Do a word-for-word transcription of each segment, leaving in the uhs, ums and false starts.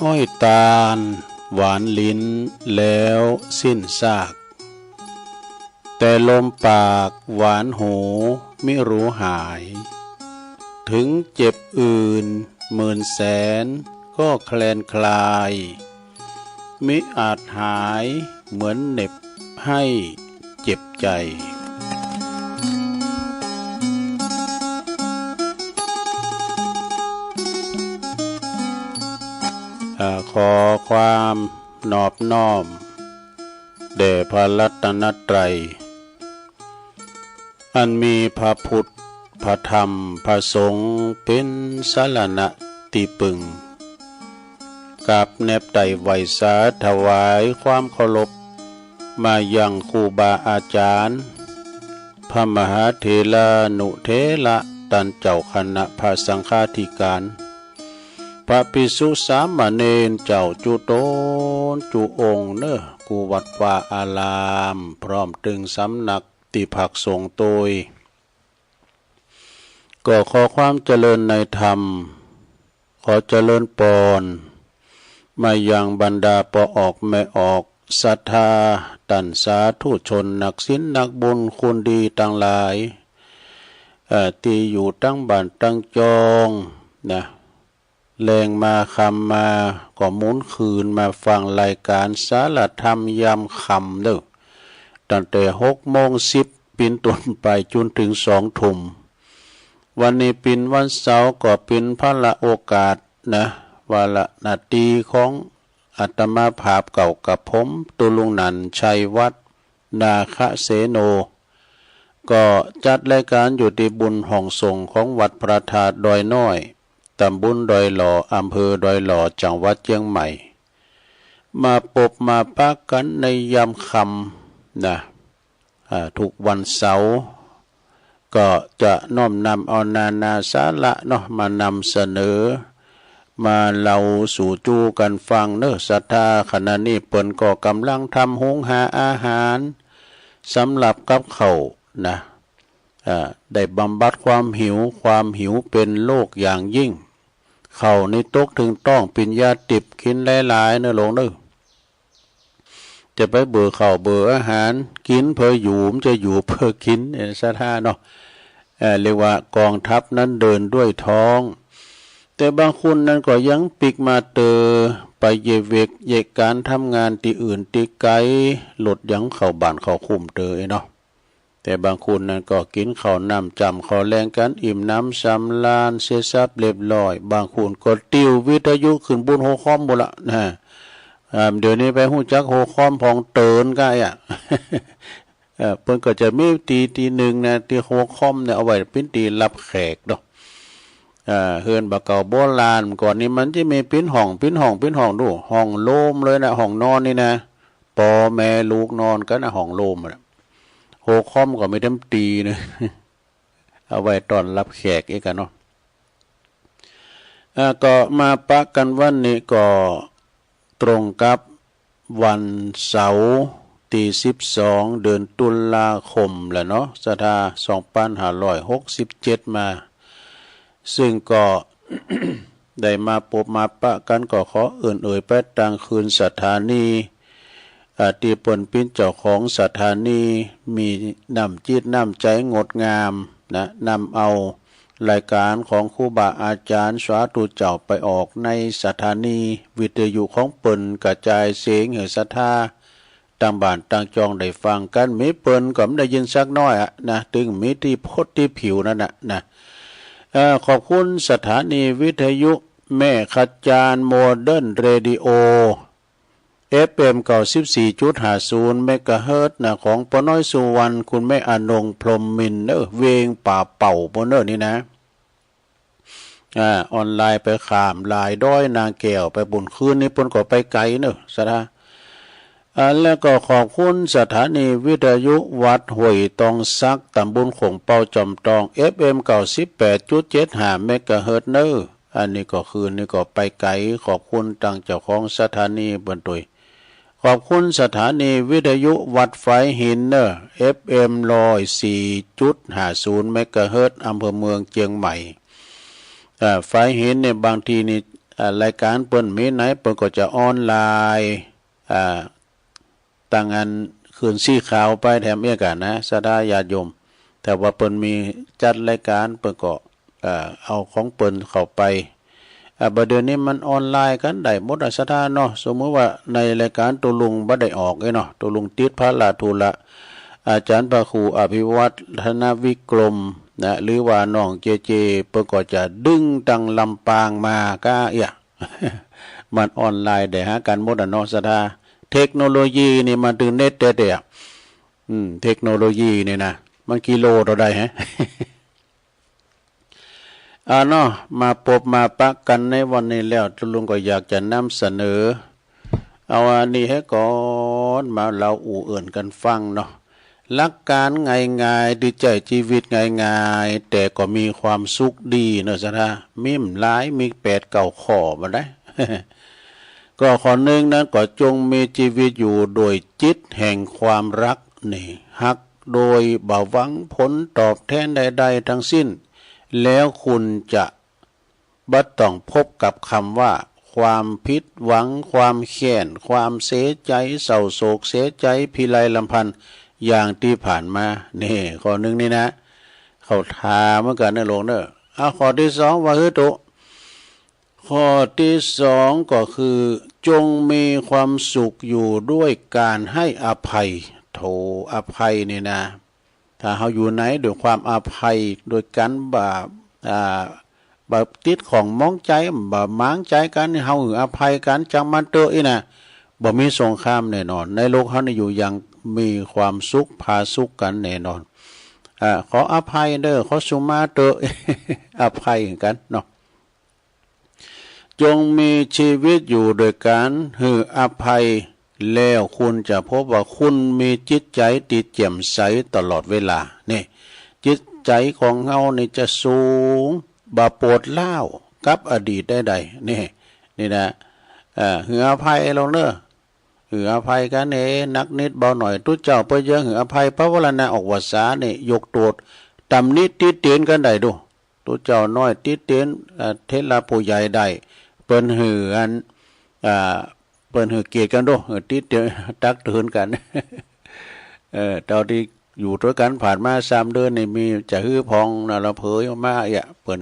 อ้อยตาลหวานลิ้นแล้วสิ้นซาก แต่ลมปากหวานหูมิรู้หาย ถึงเจ็บอื่นหมื่นแสนก็แคลนคลาย มิอาจหายเหมือนเหน็บให้เจ็บใจ อ่า ขอความนอบน้อมแด่พระรัตนตรัย อันมีพระพุทธ พระธรรม พระสงฆ์ เป็นสรณะที่พึ่ง กราบแนบไต่ไหว้สาถวายความเคารพ มายังครูบาอาจารย์ พระมหาเถรานุเถระ ต้านเจ้าคณะพระสังฆาธิการ พระภิกษุสามเณรเจ้าจุ๊ตนจุ๊องค์เนอ กู้วัดวาอาราม พร้อมตึงสำนักตี้พักสงฆ์โตย ก็ขอความเจริญในธรรม ขอเจริญปอน มายังบรรดาป้อออกแม่ออกศรัทธา ต้านสาธุชน นักศีลนักบุญ คนดีตังหลาย เอ่อ ตี้อยู่ตังบ้านตังจองนะ แลงมาค่ำมาก็หมุนคืนมาฟังรายการสารธรรมยามค่ำเนอ ตั้งแต่หกโมงสิบ ปินต้นไปจ๋นเถิงสองทุ่ม วันนี้ปินวันเสาร์ก็ปินพลาดโอกาสนะ วาระหน้าตี้ของอาตมาภาพเก่ากับผม ตุ๊ลุงนันท์ ชัยวัฒน์ นาคเสโน ก็จัดรายการอยู่ตี้บุญห้องสงฆ์ของวัดพระธาตุดอยน้อย ตำบลดอยหล่อ อำเภอดอยหล่อ จังหวัดเจียงใหม่ มาปบมาปะกันในยามค่ำนะ อ่า ทุกวันเสาร์ ก็จะน้อมนำเอานานาสาระเนาะ มานำเสนอ มาเล่าสู่จูกันฟังเนอ ศรัทธา ขณะนี้เปิ้นก็กำลังทำหุงหาอาหารสำหรับกับข้าวนะ อ่า ได้บำบัดความหิว ความหิวเป็นโรคอย่างยิ่ง ข้าวนี่ตกเถิงต๊อง เป๋นยาติบ กินหลายๆ เนอลุงเนอ จะไปเบื่อข้าวเบื่ออาหาร กินเพื่ออยู่ บ่ใจ้อยู่เพื่อกิน เอ่อ ศรัทธาเนาะ เอ่อ เรียกว่ากองทัพนั้นเดินด้วยท้อง แต่บางคนนั้นก็ยังปิ๊กมาเตอ ไปเยียะเวกเยียะก๋านทำงานตี้อื่นตี้ไกล รถยังเข้าบ้านเข้าคุ้มเตอเนาะ แต่บางคนนั้นก็กินข้าวน้ำจ้ำข้าวแลงกั๋น อิ่มหนำสำราญเสร็จสับเรียบร้อย บางคนก็ติววิทยุขึ้นบนหัวคอมพู้นละนะ อ่า เดี๋ยวนี้ไปฮู้จักหัวคอมผ่องเตินก้าอ่ะ เอ่อ เปิ้นก็จะมีตี้ ตี้นึ่งนะ ตี้หัวคอมเนี่ยเอาไว้เป๋นตี้รับแขกเนาะ อ่า เฮือนบ่าวเก่าโบราณก่อนนี่มันจะมีเป๋นห้อง เป๋นห้อง เป๋นห้อง ดู ห้องโลมเลยนะ ห้องนอนนี่นะ ป้อแม่ลูกนอนกั๋นนะ ห้องโลมอะ หัวคอมก็มีเต็มตี้นะ เอาไว้ต้อนรับแขกอีกอะเนาะ อ่า ก็มาปะกันวันนี้ก็ตรงกับวันเสาร์ตี้สิบสอง เดือนตุลาคมแหละเนาะ ศรัทธา สองปันห้าร้อยหกสิบเจ็ด มา ซึ่งก็ ได้มาปบมาปะกัน ก็ขอเอิ้นเอ่ยไปตางคืนสถานี อ่า ตี้เปิ้นเป๋นเจ้าของสถานี มีน้ำจิตน้ำใจ๋งดงามนะ นำเอารายการของครูบาอาจ๋ารย์สาธุเจ้าไปออกในสถานีวิทยุของเปิ้น กระจายเสียงหื้อศรัทธา ตางบ้านตางจองได้ฟังกั๋น มีเปิ้นก็บ่ได้ยินสักน้อยอะนะ ตึงมีตี้พดตี้ผิวนั่นน่ะนะ เอ่อ ขอบคุณสถานีวิทยุแม่ขะจาน โมเดิร์นเรดิโอ เอฟเอ็ม เก้าสิบสี่จุดห้าศูนย์ เมกะเฮิรตซ์นะ ของป้อน้อยสุวรรณ คุณแม่อนง พรหมมินทร์เนอะ เวียงป่าเป่าปู้นเนอะนี่นะ อ่า ออนไลน์ไปข้ามหลายดอยนางแก้วไปปู้น คืนนี้เปิ้นก็ไปไกลเนอะ ศรัทธา อ่า แล้วก็ขอบคุณสถานีวิทยุวัดห้วยตองสัก ตำบลโข่งเป่าจอมตอง เอฟเอ็ม เก้าสิบแปดจุดเจ็ดห้า เมกะเฮิรตซ์เนอะ อันนี้ก็คืนนี้ก็ไปไกล ขอบคุณตางเจ้าของสถานีเปิ้นตวย ขอบคุณสถานีวิทยุวัดฝายหินเนอะ เอฟเอ็ม ร้อยสี่จุดห้าศูนย์ เมกะเฮิรตซ์ อำเภอเมืองเจียงใหม่ อ่า ฝายหินเนี่ยบางทีนี่ อ่ารายก๋านเปิ้นมีไหน เปิ้นก็จะออนไลน์ อ่า ตั้งอันคืนสีขาวไปแถมเอียกอะนะ ศรัทธาญาติโยม แต่ว่าเปิ้นมีจัดรายก๋าน เปิ้นก็ เอ่อ เอาของเปิ้นเข้าไป อ่า บ่าเดี๋ยวนี้มันออนไลน์กันได้หมดอะ ศรัทธาเนาะ สมมุติว่าในรายก๋านตุลุงบ่ได้ออกเอ้ยเนาะ ตุลุงติดภาระธุระ อาจารย์พระครูอภิวัฒนวิกรมนะ หรือว่าน้องเจเจ เปิ้นก็จะดึงตังลำปางมาก้าเอี้ย มันออนไลน์ได้หากันหมดอะเนาะ ศรัทธา เทคโนโลยีนี่มันตึงเน็ตแต๊ๆ อะ อืม เทคโนโลยีนี่นะ มันกิโลเท่าใดฮะ อ่าเนาะ มาปบมาปะกันในวันนี้แล้ว ตุลุงก็อยากจะนำเสนอ เอาอันนี้ให้ก่อน มาเล่าอู้เอิ้นกันฟังเนาะ หลักการง่ายๆ ตี้ใจ๊จีวิตง่ายๆ แต่ก็มีความสุขดีเนาะ ศรัทธา มีบ่หลาย มีแปดเก้าข้อบ่ได้ ก็ข้อหนึ่งนั้นก็จงมีชีวิตอยู่โดยจิตแห่งความรักนี่ ฮักโดยบ่หวังผลตอบแทนใดๆ ทั้งสิ้น แล้วคุณจะบ่ต้องพบกับคำว่า ความผิดหวัง ความแค้น ความเสียใจ เศร้าโศกเสียใจ พิไรรำพัน อย่างที่ผ่านมา นี่ ข้อหนึ่งนี่นะ เขาถามเหมือนกันนะหลวงเนอะ เอาข้อที่สองว่าหื้อตุ ข้อที่สองก็คือ จงมีความสุขอยู่ด้วยการให้อภัย โถ อภัยนี่นะ ถ้าเฮาอยู่ในด้วยความอภัย โดยการบ่า อ่า บ่ติดข้องหมองใจ๋ บ่หมางใจ๋กั๋น เฮาหื้ออภัยกั๋น จังมันเต๊อะอี้นะ บ่มีสงครามแน่นอน ในโลกเฮานี่อยู่อย่างมีความสุขผาสุกกั๋นแน่นอน อ่า ขออภัยเต๊อะ ขอสุมาเต๊อะ อภัยกั๋นเนาะ จงมีชีวิตอยู่โดยการหื้ออภัย แล้วคุณจะพบว่าคุณมีจิตใจ๋ตี้แจ่มใสตลอดเวลา นี่ จิตใจ๋ของเฮานี่จะสูง บ่ปวดร้าวกับอดีตใดๆ นี่ นี่นะ เอ่อ หื้ออภัยลงเนอะ หื้ออภัยกั๋นเน่ นักนิดเบาหน่อย ตุ๊เจ้าเปิ้นยังหื้ออภัย ภาวนาออกวาสานี่ ยกโต้ษ ตำหนิติเตียนกั๋นได้ดู ตุ๊เจ้าน้อยติเตียน เอ่อ เถระผู้ใหญ่ได้ เปิ้นหื้ออัน อ่า เปิ้นหื้อเกียรติกั๋นดู เออ ติเตียน ตักเตือนกั๋น เออ เต้าตี้อยู่ตวยกั๋นผ่านมาสามเดือนนี่ มีจะหื้อพองนะ ละเผยออกมาเอี้ย เปิ้น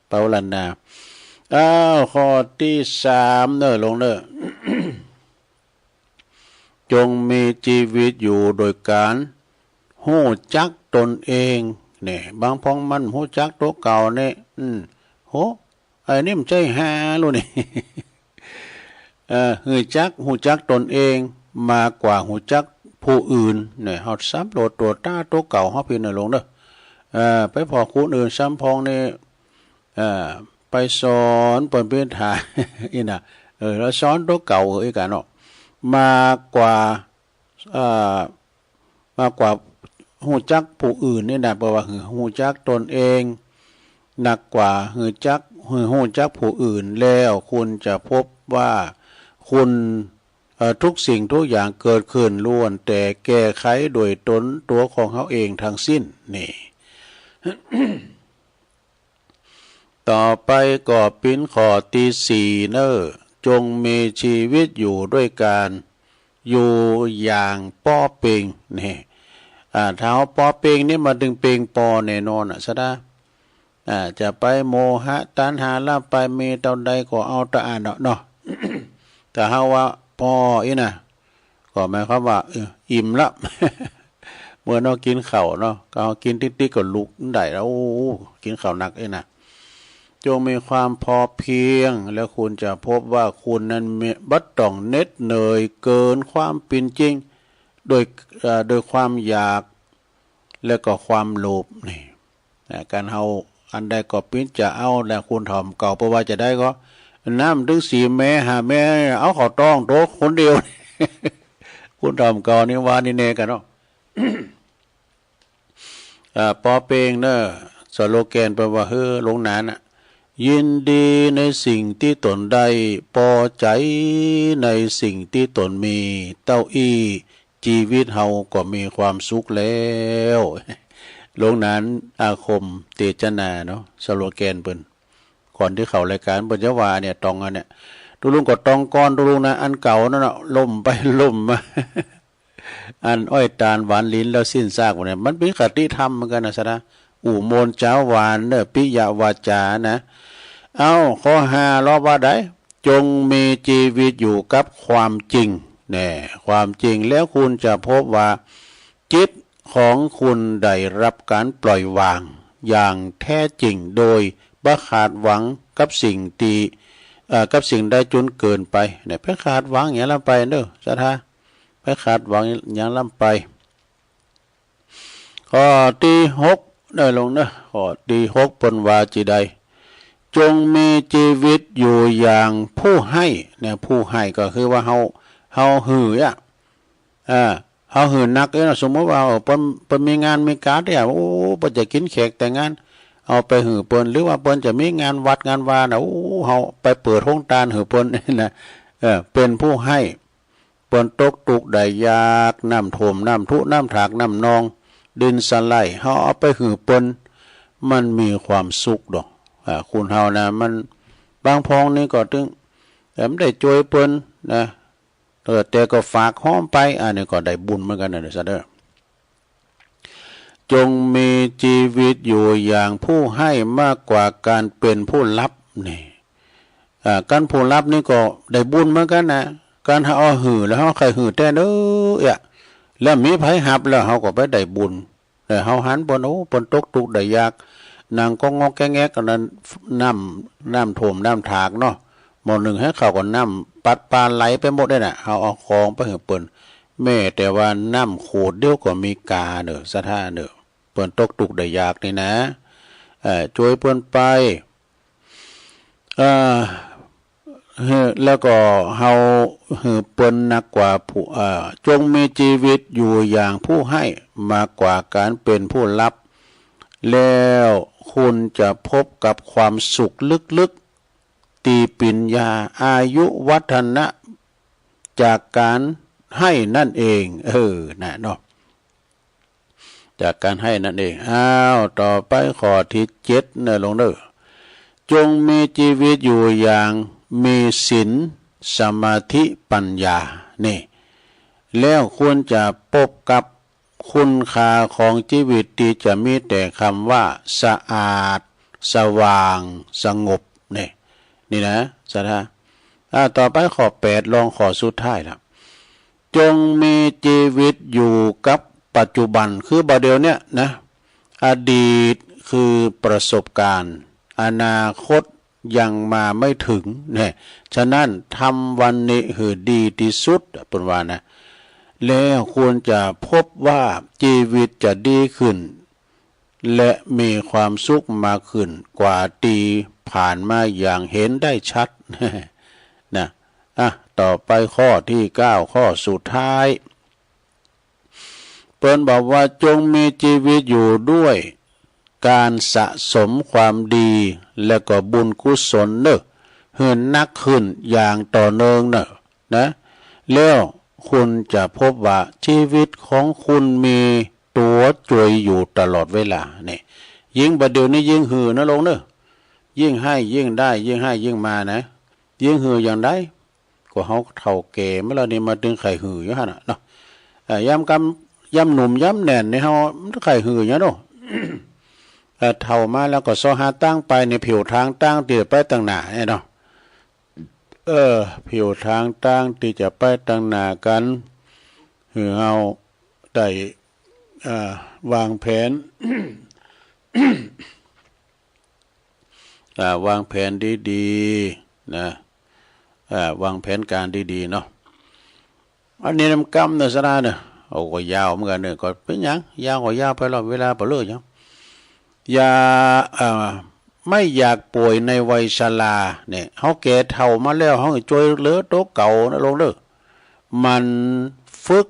ภาวนา อ้าว ข้อตี้สามเนอะหลวงเนอะ จงมีชีวิตอยู่โดยการฮู้จักตนเอง เนี่ย บางพองมันฮู้จักตั๋วเก่าเนี่ย อืม โห ไอ้นี่มันใจ้ฮาลูกนี่ เอ่อ ฮู้จัก ฮู้จักตนเอง มากกว่าฮู้จักผู้อื่น เนี่ย เฮาสำรวจตรวจตราตั๋วเก่าเฮาพี้เนอะหลวงเนอะ เอ่อ ไปพ้อคนอื่นซ้ำพองนี่ เอ่อ ไปสอนเปิ้นเป๋นทา อี้นะ เออ แล้วสอนตั๋วเก่าเออ อี้กั๋นเนาะ มากกว่า เอ่อ มากกว่าฮู้จักผู้อื่นนี่นะ เพราะว่าหื้อฮู้จักตนเอง นักกว่าฮู้จัก หื้อฮู้จักผู้อื่น แล้วคุณจะพบว่าคุณ เอ่อ ทุกสิ่งทุกอย่างเกิดขึ้นล้วนแต่แก้ไขโดยตนตั๋วของเฮาเองทั้งสิ้น นี่ ต่อไปก็เป๋นข้อตี้สี่เนอะ จงมีชีวิตอยู่ด้วยการอยู่อย่างป้อเปียง นี่ อ่า ถ้าเฮาป้อเปียงนี่มันตึงเปียงปอแน่นอนอะ ศรัทธา อ่า จะไปโมหะตัณหาละไปมีเต้าใดก็เอาเต้าอั้นเนาะ ถ้าเฮาว่าปออี้นะ ก็หมายความว่า เออ อิ่มละ เมื่อเฮากินข้าวเนาะ ก็เฮากินติ๊กๆ ก็ลุกได้แล้ว โอ้ กินข้าวหนักเอ้ยนะ จงมีความพอเพียง แล้วคุณจะพบว่าคุณนั้นมี บ่ต้องเหน็ดเหนื่อยเกินความเป็นจริง โดย เอ่อ โดยความอยาก แล้วก็ความโลภ นี่ นะ การเอาอันใดก็ปิ้นจะเอาแหละ คนถ่อมเก่า เพราะว่าจะได้ก็ น้ำถึงสี่แม่ห้าแม่ เอาเข้าต้องโตคนเดียว คนถ่อมเก่านี่ว่านี่แน่กันเนาะ อ่า ปอเปงเนอะ สโลแกนแปลว่า เฮ้อ หลวงหนานน่ะ ยินดีในสิ่งที่ตนได้ พอใจในสิ่งที่ตนมี เต้าอี้ ชีวิตเฮาก็มีความสุขแล้ว หลวงหนานอาคมเตจนาเนาะ สโลแกนเปิ้น โค ก่อนตี้เข้ารายก๋าน เปิ้นจะว่าเนี่ย ตองอันเนี่ย ตุ๊ลุงก็ตองก่อนตุ๊ลุงนะ อันเก่านั่นน่ะ ล้มไปล้มมา อันอ้อยตาลหวานลิ้นแล้วสิ้นซากเนี่ย มันเป๋นคติธรรมเหมือนกั๋นนะ สะดา อู้ม่วนจ๋าวหวานเน่อ ปิยวาจานะ เอ้า ข้อห้า ลอว่าใด จงมีชีวิตอยู่กับความจริง แน่ ความจริง แล้วคุณจะพบว่า จิตของคุณได้รับการปล่อยวางอย่างแท้จริง โดยบ่คาดหวังกับสิ่งที่ เอ่อ กับสิ่งใดจนเกินไป เนี่ย ไปคาดหวังหยังล้ำไปเน่อ สะดา ไปคาดหวังหยังล้ำไป ข้อตี้หก เน่อลุงเน่อ ข้อตี้หก เปิ้นว่าจีใด จงมีชีวิตอยู่อย่างผู้ให้ เนี่ย ผู้ให้ก็คือว่าเฮา เฮาหื้ออะ อ่า เฮาหื้อนักเอ้ยเนาะ สมมุติว่า เออ เปิ้น เปิ้นมีงานมีก๋านเนี่ย โอ้ เปิ้นจะกิ๋นแขกแต่งงาน เอาไปหื้อเปิ้น หรือว่าเปิ้นจะมีงานวัดงานวาน่ะ โอ้ เฮาไปเปิดโฮงตานหื้อเปิ้นนะ เออ เป๋นผู้ให้ เปิ้นตกตุ๊กข์ได้ยาก น้ำท่วม น้ำทุ น้ำถาก น้ำนอง ดินสไลด์ เฮาเอาไปหื้อเปิ้น มันมีความสุขดอก อ่า คนเฮานะ มัน บางพองนี่ก็ตึง เอ่อ บ่ได้จ้วยเปิ้นนะ เออ แต่ก็ฝากฮ้อมไป อันนี้ก็ได้บุญเหมือนกั๋นนะ สะดา จงมีชีวิตอยู่อย่างผู้ให้มากกว่าการเป็นผู้รับ นี่ อ่า การผู้รับนี่ก็ได้บุญเหมือนกั๋นนะ การเฮาเอาหื้อแล้วเฮาใค่หื้อแต๊เน่อ เอ้ย แล้วมีไผฮับแล้วเฮาก็ไปได้บุญ เออ เฮาหันเปิ้น โอ้ เปิ้นตกตุ๊กข์ได้ยาก นั่งก็งอกแกะแงก อันนั้น น้ำ น้ำท่วม น้ำถากเนาะ หม้อนึ่งหื้อข้าวก็น้ำปัดปาไหลไปหมดเลยน่ะ เฮาเอาของไปหื้อเปิ้น แม้แต่ว่าน้ำขวดเดียวก็มีกาเน่อ สะดาเน่อ เปิ้นตกตุ๊กข์ได้ยากนี่นะ เอ่อ จ้วยเปิ้นไป เอ่อ หื้อ แล้วก็เฮาหื้อเปิ้นนักกว่าผู้ เอ่อ จงมีชีวิตอยู่อย่างผู้ให้มากกว่าการเป็นผู้รับ แล้วคุณจะพบกับความสุขลึกๆ ที่ปิญญา อายุ วัฒนะ จากการให้นั่นเอง เออ น่ะเนาะ จากการให้นั่นเอง อ้าว ต่อไปข้อตี้เจ็ดเน่อลุงเน่อ จงมีชีวิตอยู่อย่างมีศีล สมาธิ ปัญญา นี่ แล้วคุณจะพบกับคุณค่าของชีวิตที่จะมีแต่คำว่าสะอาด สว่าง สงบ นี่ นี่นะ สะดา อ่า ต่อไปข้อแปด ลองข้อสุดท้ายละ จงมีชีวิตอยู่กับปัจจุบัน คือบ่าเดี่ยวเนี้ยนะ อดีตคือประสบการณ์ อนาคตยังมาไม่ถึง เนี่ย ฉะนั้นทำวันนี้หื้อดีตี้สุด เปิ้นว่านะ แล้วคุณจะพบว่าชีวิตจะดีขึ้น และมีความสุขมากขึ้นกว่าที่ผ่านมาอย่างเห็นได้ชัด นะ อ่ะ ต่อไปข้อตี้เก้า ข้อสุดท้าย เปิ้นบอกว่า จงมีชีวิตอยู่ด้วยการสะสมความดี และก็บุญกุศลเน่อ หื้อนักขึ้นอย่างต่อเนื่องเน่อ นะ แล้วคุณจะพบว่าชีวิตของคุณมีตัวช่วยอยู่ตลอดเวลา นี่ ยิ่งบ่าเดี่ยวนี้ยิ่งหื้อนะลุงเน่อ ยิ่งให้ยิ่งได้ ยิ่งให้ยิ่งมานะ ยิ่งหื้ออย่างใด ก็เฮาเฒ่าแก่มาแล้วนี่ มาตึงใค่หื้ออยู่หั่นน่ะเนาะ เอ่อ ยามกำ ยามหนุ่มยามแน่นนี่เฮาบ่ใค่หื้อหยังเนาะ เอ่อ เฒ่ามาแล้วก็เซาะหาตางไปนี่ ผิวทางตางตี้ไปตังหน้าเนี่ยเนาะ เออ ผิวทางตางตี้จะไปตังหน้ากั๋น หื้อเฮาได้ เอ่อ วางแผน อ่า วางแผนดีๆ นะ อ่า วางแผนก๋านดีๆ เนาะ อันนี้นำกำเน่อ สะดาเน่อ โอ้ ก็ยาวเหมือนกั๋นเน่อ ก็เป๋นหยัง ยาวก็ยาวไปแล้ว เวลาบ่เหลือหยัง อย่า เอ่อ ไม่อยากป่วยในวัยชรา เนี่ย เฮาแก่เฒ่ามาแล้ว เฮาจ้วยเหลือตั๋วเก่านะลุงเน่อ หมั่นฝึก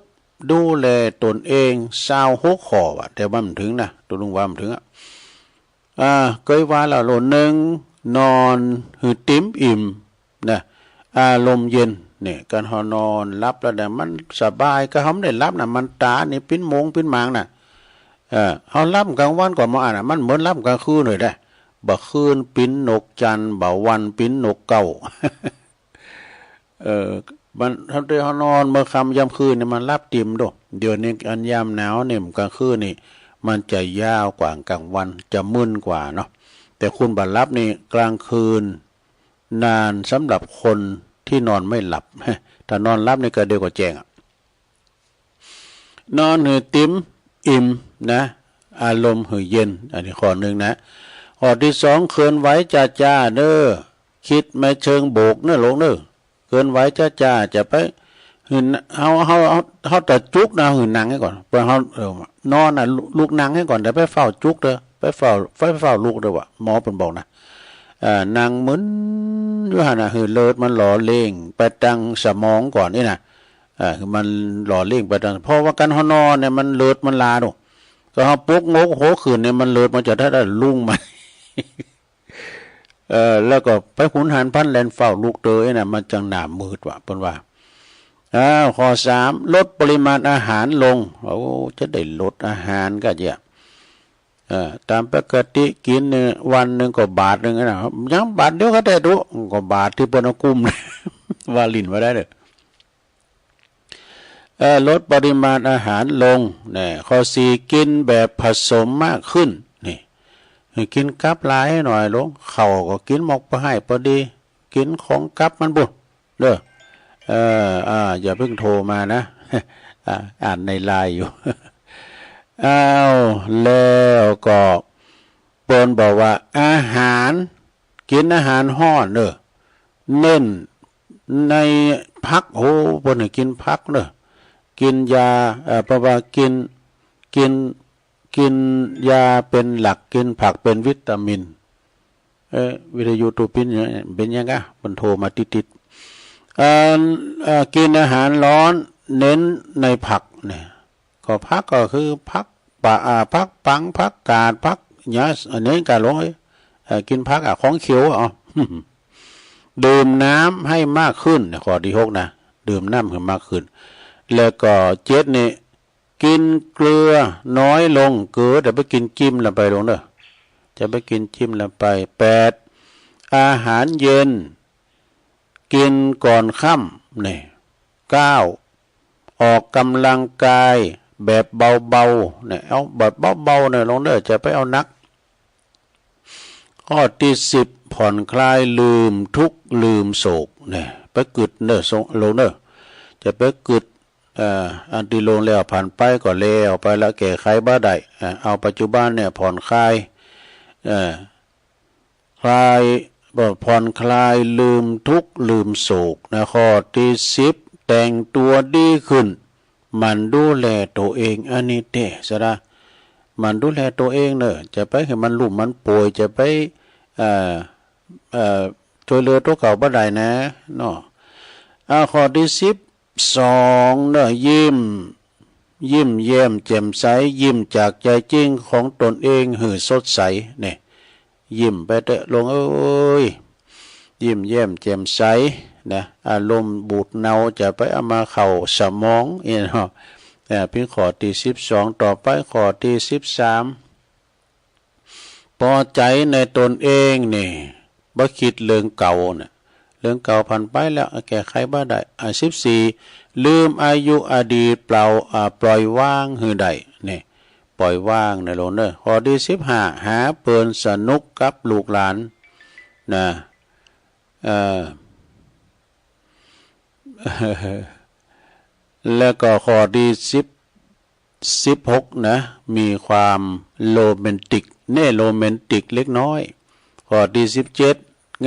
ดูแลตนเอง ซาวหกข้อว่ะ แต่ว่าบ่ถึงนะ ตุ๊ลุงว่าบ่ถึงอะ อ่า เกยว่าแล้วโลด หนึ่ง นอนหื้อเต็มอิ่มนะ อารมณ์เย็น เนี่ย การเฮานอนหลับแล้วเนี่ย มันสบาย ก็เฮาบ่ได้หลับน่ะ มันต๋านี่ปิ้นโมงปิ้นหมางน่ะ เออ เฮาหลับกลางวันก็บ่อันน่ะ มันเหมือนหลับกลางคืนเลยเด้ บ่าคืนปิ้นนกจันทร์ บ่าวันปิ้นนกเก๊า เออ มัน เฮาได้เฮานอนเมื่อค่ำยามคืนนี่มันหลับติ่มโด เดี๋ยวนี้อันยามหนาวนี่กลางคืนนี่ มันจะยาวกว่ากลางวัน จะมึนกว่าเนาะ แต่คุณบ่หลับนี่กลางคืน นานสำหรับคนที่นอนไม่หลับ ถ้านอนหลับนี่ก็เดี๋ยวก็แจ้งอะ นอนหื้อติ่มอิ่มนะ อารมณ์หื้อเย็น อันนี้ข้อหนึ่งนะ ข้อที่สอง เคลื่อนไหวจ้าๆ เด้อ คิดไม่เชิงบวกเนอะลูกเนอะ เคลื่อนไหวจ้าๆ จะไปหื้อ เฮา เฮา เฮา เฮาตะจุกนะ หื้อนั่งไว้ก่อน เปิ้นเฮา เออ นอนน่ะ ลุก ลุกนั่งไว้ก่อน เดี๋ยวไปฟ้าวจุกเด้อ ไปฟ้าว ไปฟ้าวลุกเด้อว่ะ หมอเปิ้นบอกนะ เอ่อ นั่งมึนอยู่หั่นน่ะ หื้อเลือดมันหล่อเลี้ยงไปตางสมองก่อนนี่นะ เอ่อ คือมันหล่อเลี้ยงไปตาง เพราะว่าการเฮานอนเนี่ยมันเลือดมันลาดู ก็เฮาปลุกงกหัวขึ้นเนี่ยมันเลือดมันจะได้ลุ่งมา เอ่อ แล้วก็ไปหุนหันพลันแล่นฟ้าวลุกเตอไอ้น่ะ มันจังหน้ามืดว่ะ เปิ้นว่า อ้าว ข้อสาม ลดปริมาณอาหารลง โอ้ จะได้ลดอาหารก็เยอะ เอ่อ ตามปกติกินเนี่ยวันหนึ่งก็บาทหนึ่งนะ ยังบาทเดียวก็ได้ดู ก็บาทที่เปิ้นเอากุ้ม ว่าหลิ้นว่าได้เด้อ เอ่อ ลดปริมาณอาหารลง นะ ข้อสี่ กินแบบผสมมากขึ้น นี่ ให้กินกับหลายหน่อยลง ข้าวก็กินหมกพอให้พอดี กินของกับมันบุ้น เด้อ เอ่อ อ่า อย่าเพิ่งโทรมานะ อ่า อ่านในไลน์อยู่ อ้าว แล้วก็เปิ้นบอกว่าอาหาร กินอาหารฮ้อนเด้อ เน้นในผัก โอ้ เปิ้นให้กินผักเด้อ กินยา เอ่อ เพราะว่ากิน กิน กินยาเป็นหลัก กินผักเป็นวิตามิน เอ่อ วิทยุตู้ปิ้นเนี่ย เป็นยังกะ มันโทรมาติดๆ เอ่อ เอ่อ กินอาหารร้อน เน้นในผักเนี่ย ก็ผักก็คือผักปะ อ่า ผักปัง ผักกาด ผักหยัง อันนี้กะหลวงเอ้ย เอ่อ กินผักอะ ของเขียว เอา ดื่มน้ำให้มากขึ้น ข้อที่หกนะ ดื่มน้ำให้มากขึ้น แล้วก็เจ็ดนี่ กินเกลือน้อยลง เกลือจะไปกินจิ้มละไปหลวงเด้อ จะไปกินจิ้มละไป แปด อาหารเย็น กินก่อนค่ำ นี่ เก้า ออกกำลังกายแบบเบาๆ เนี่ย เอาแบบเบาๆ เนี่ยหลวงเด้อ จะไปเอาหนัก ข้อที่สิบ ผ่อนคลาย ลืมทุกข์ลืมโศก เนี่ย ไปกึ๊ดเด้อ หลวงเด้อ จะไปกึ๊ด เอ่อ อันตี้ล่วงแล้วผ่านไปก็แล้วไปละ แก้ไขบ่ได้ เอ่อ เอาปัจจุบันเนี่ยผ่อนคลาย เอ่อ คลาย เอ่อ ผ่อนคลาย ลืมทุกข์ลืมโศกนะ ข้อที่สิบ แต่งตัวดีขึ้น หมั่นดูแลตัวเอง อันนี้เต้ สะดา หมั่นดูแลตัวเองเนอะ จะไปให้มันล้มมันป่วย จะไป เอ่อ เอ่อ ช่วยเหลือตัวเก่าบ่ได้นะ เนาะ อ่า ข้อที่สิบสองเนอะ ยิ้ม ยิ้มแย้มแจ่มใส ยิ้มจากใจจริงของตนเองหื้อสดใส เนี่ย ยิ้มไปเถอะหลวงเอ้ย ยิ้มแย้มแจ่มใสนะ อารมณ์บูดเน่าจะไปเอามาเข้าสมอง เอ้ยเนาะ เอ่อ เพียงข้อที่สิบสอง ต่อไปข้อที่สิบสาม พอใจในตนเองนี่ บ่คิดเรื่องเก่าน่ะ เรื่องเก่าผ่านไปแล้ว แก้ไขบ่ได้ อ่ะ สิบสี่ ลืมอายุอดีต เปล่า อ่า ปล่อยวางหื้อได้ นี่ ปล่อยวางนะหลวงเด้อ ข้อที่สิบห้า หาเปิ้นสนุกกับลูกหลาน นะ เอ่อ แล้วก็ข้อที่สิบ สิบหก นะ มีความโรแมนติก เน่ โรแมนติกเล็กน้อย ข้อที่สิบเจ็ด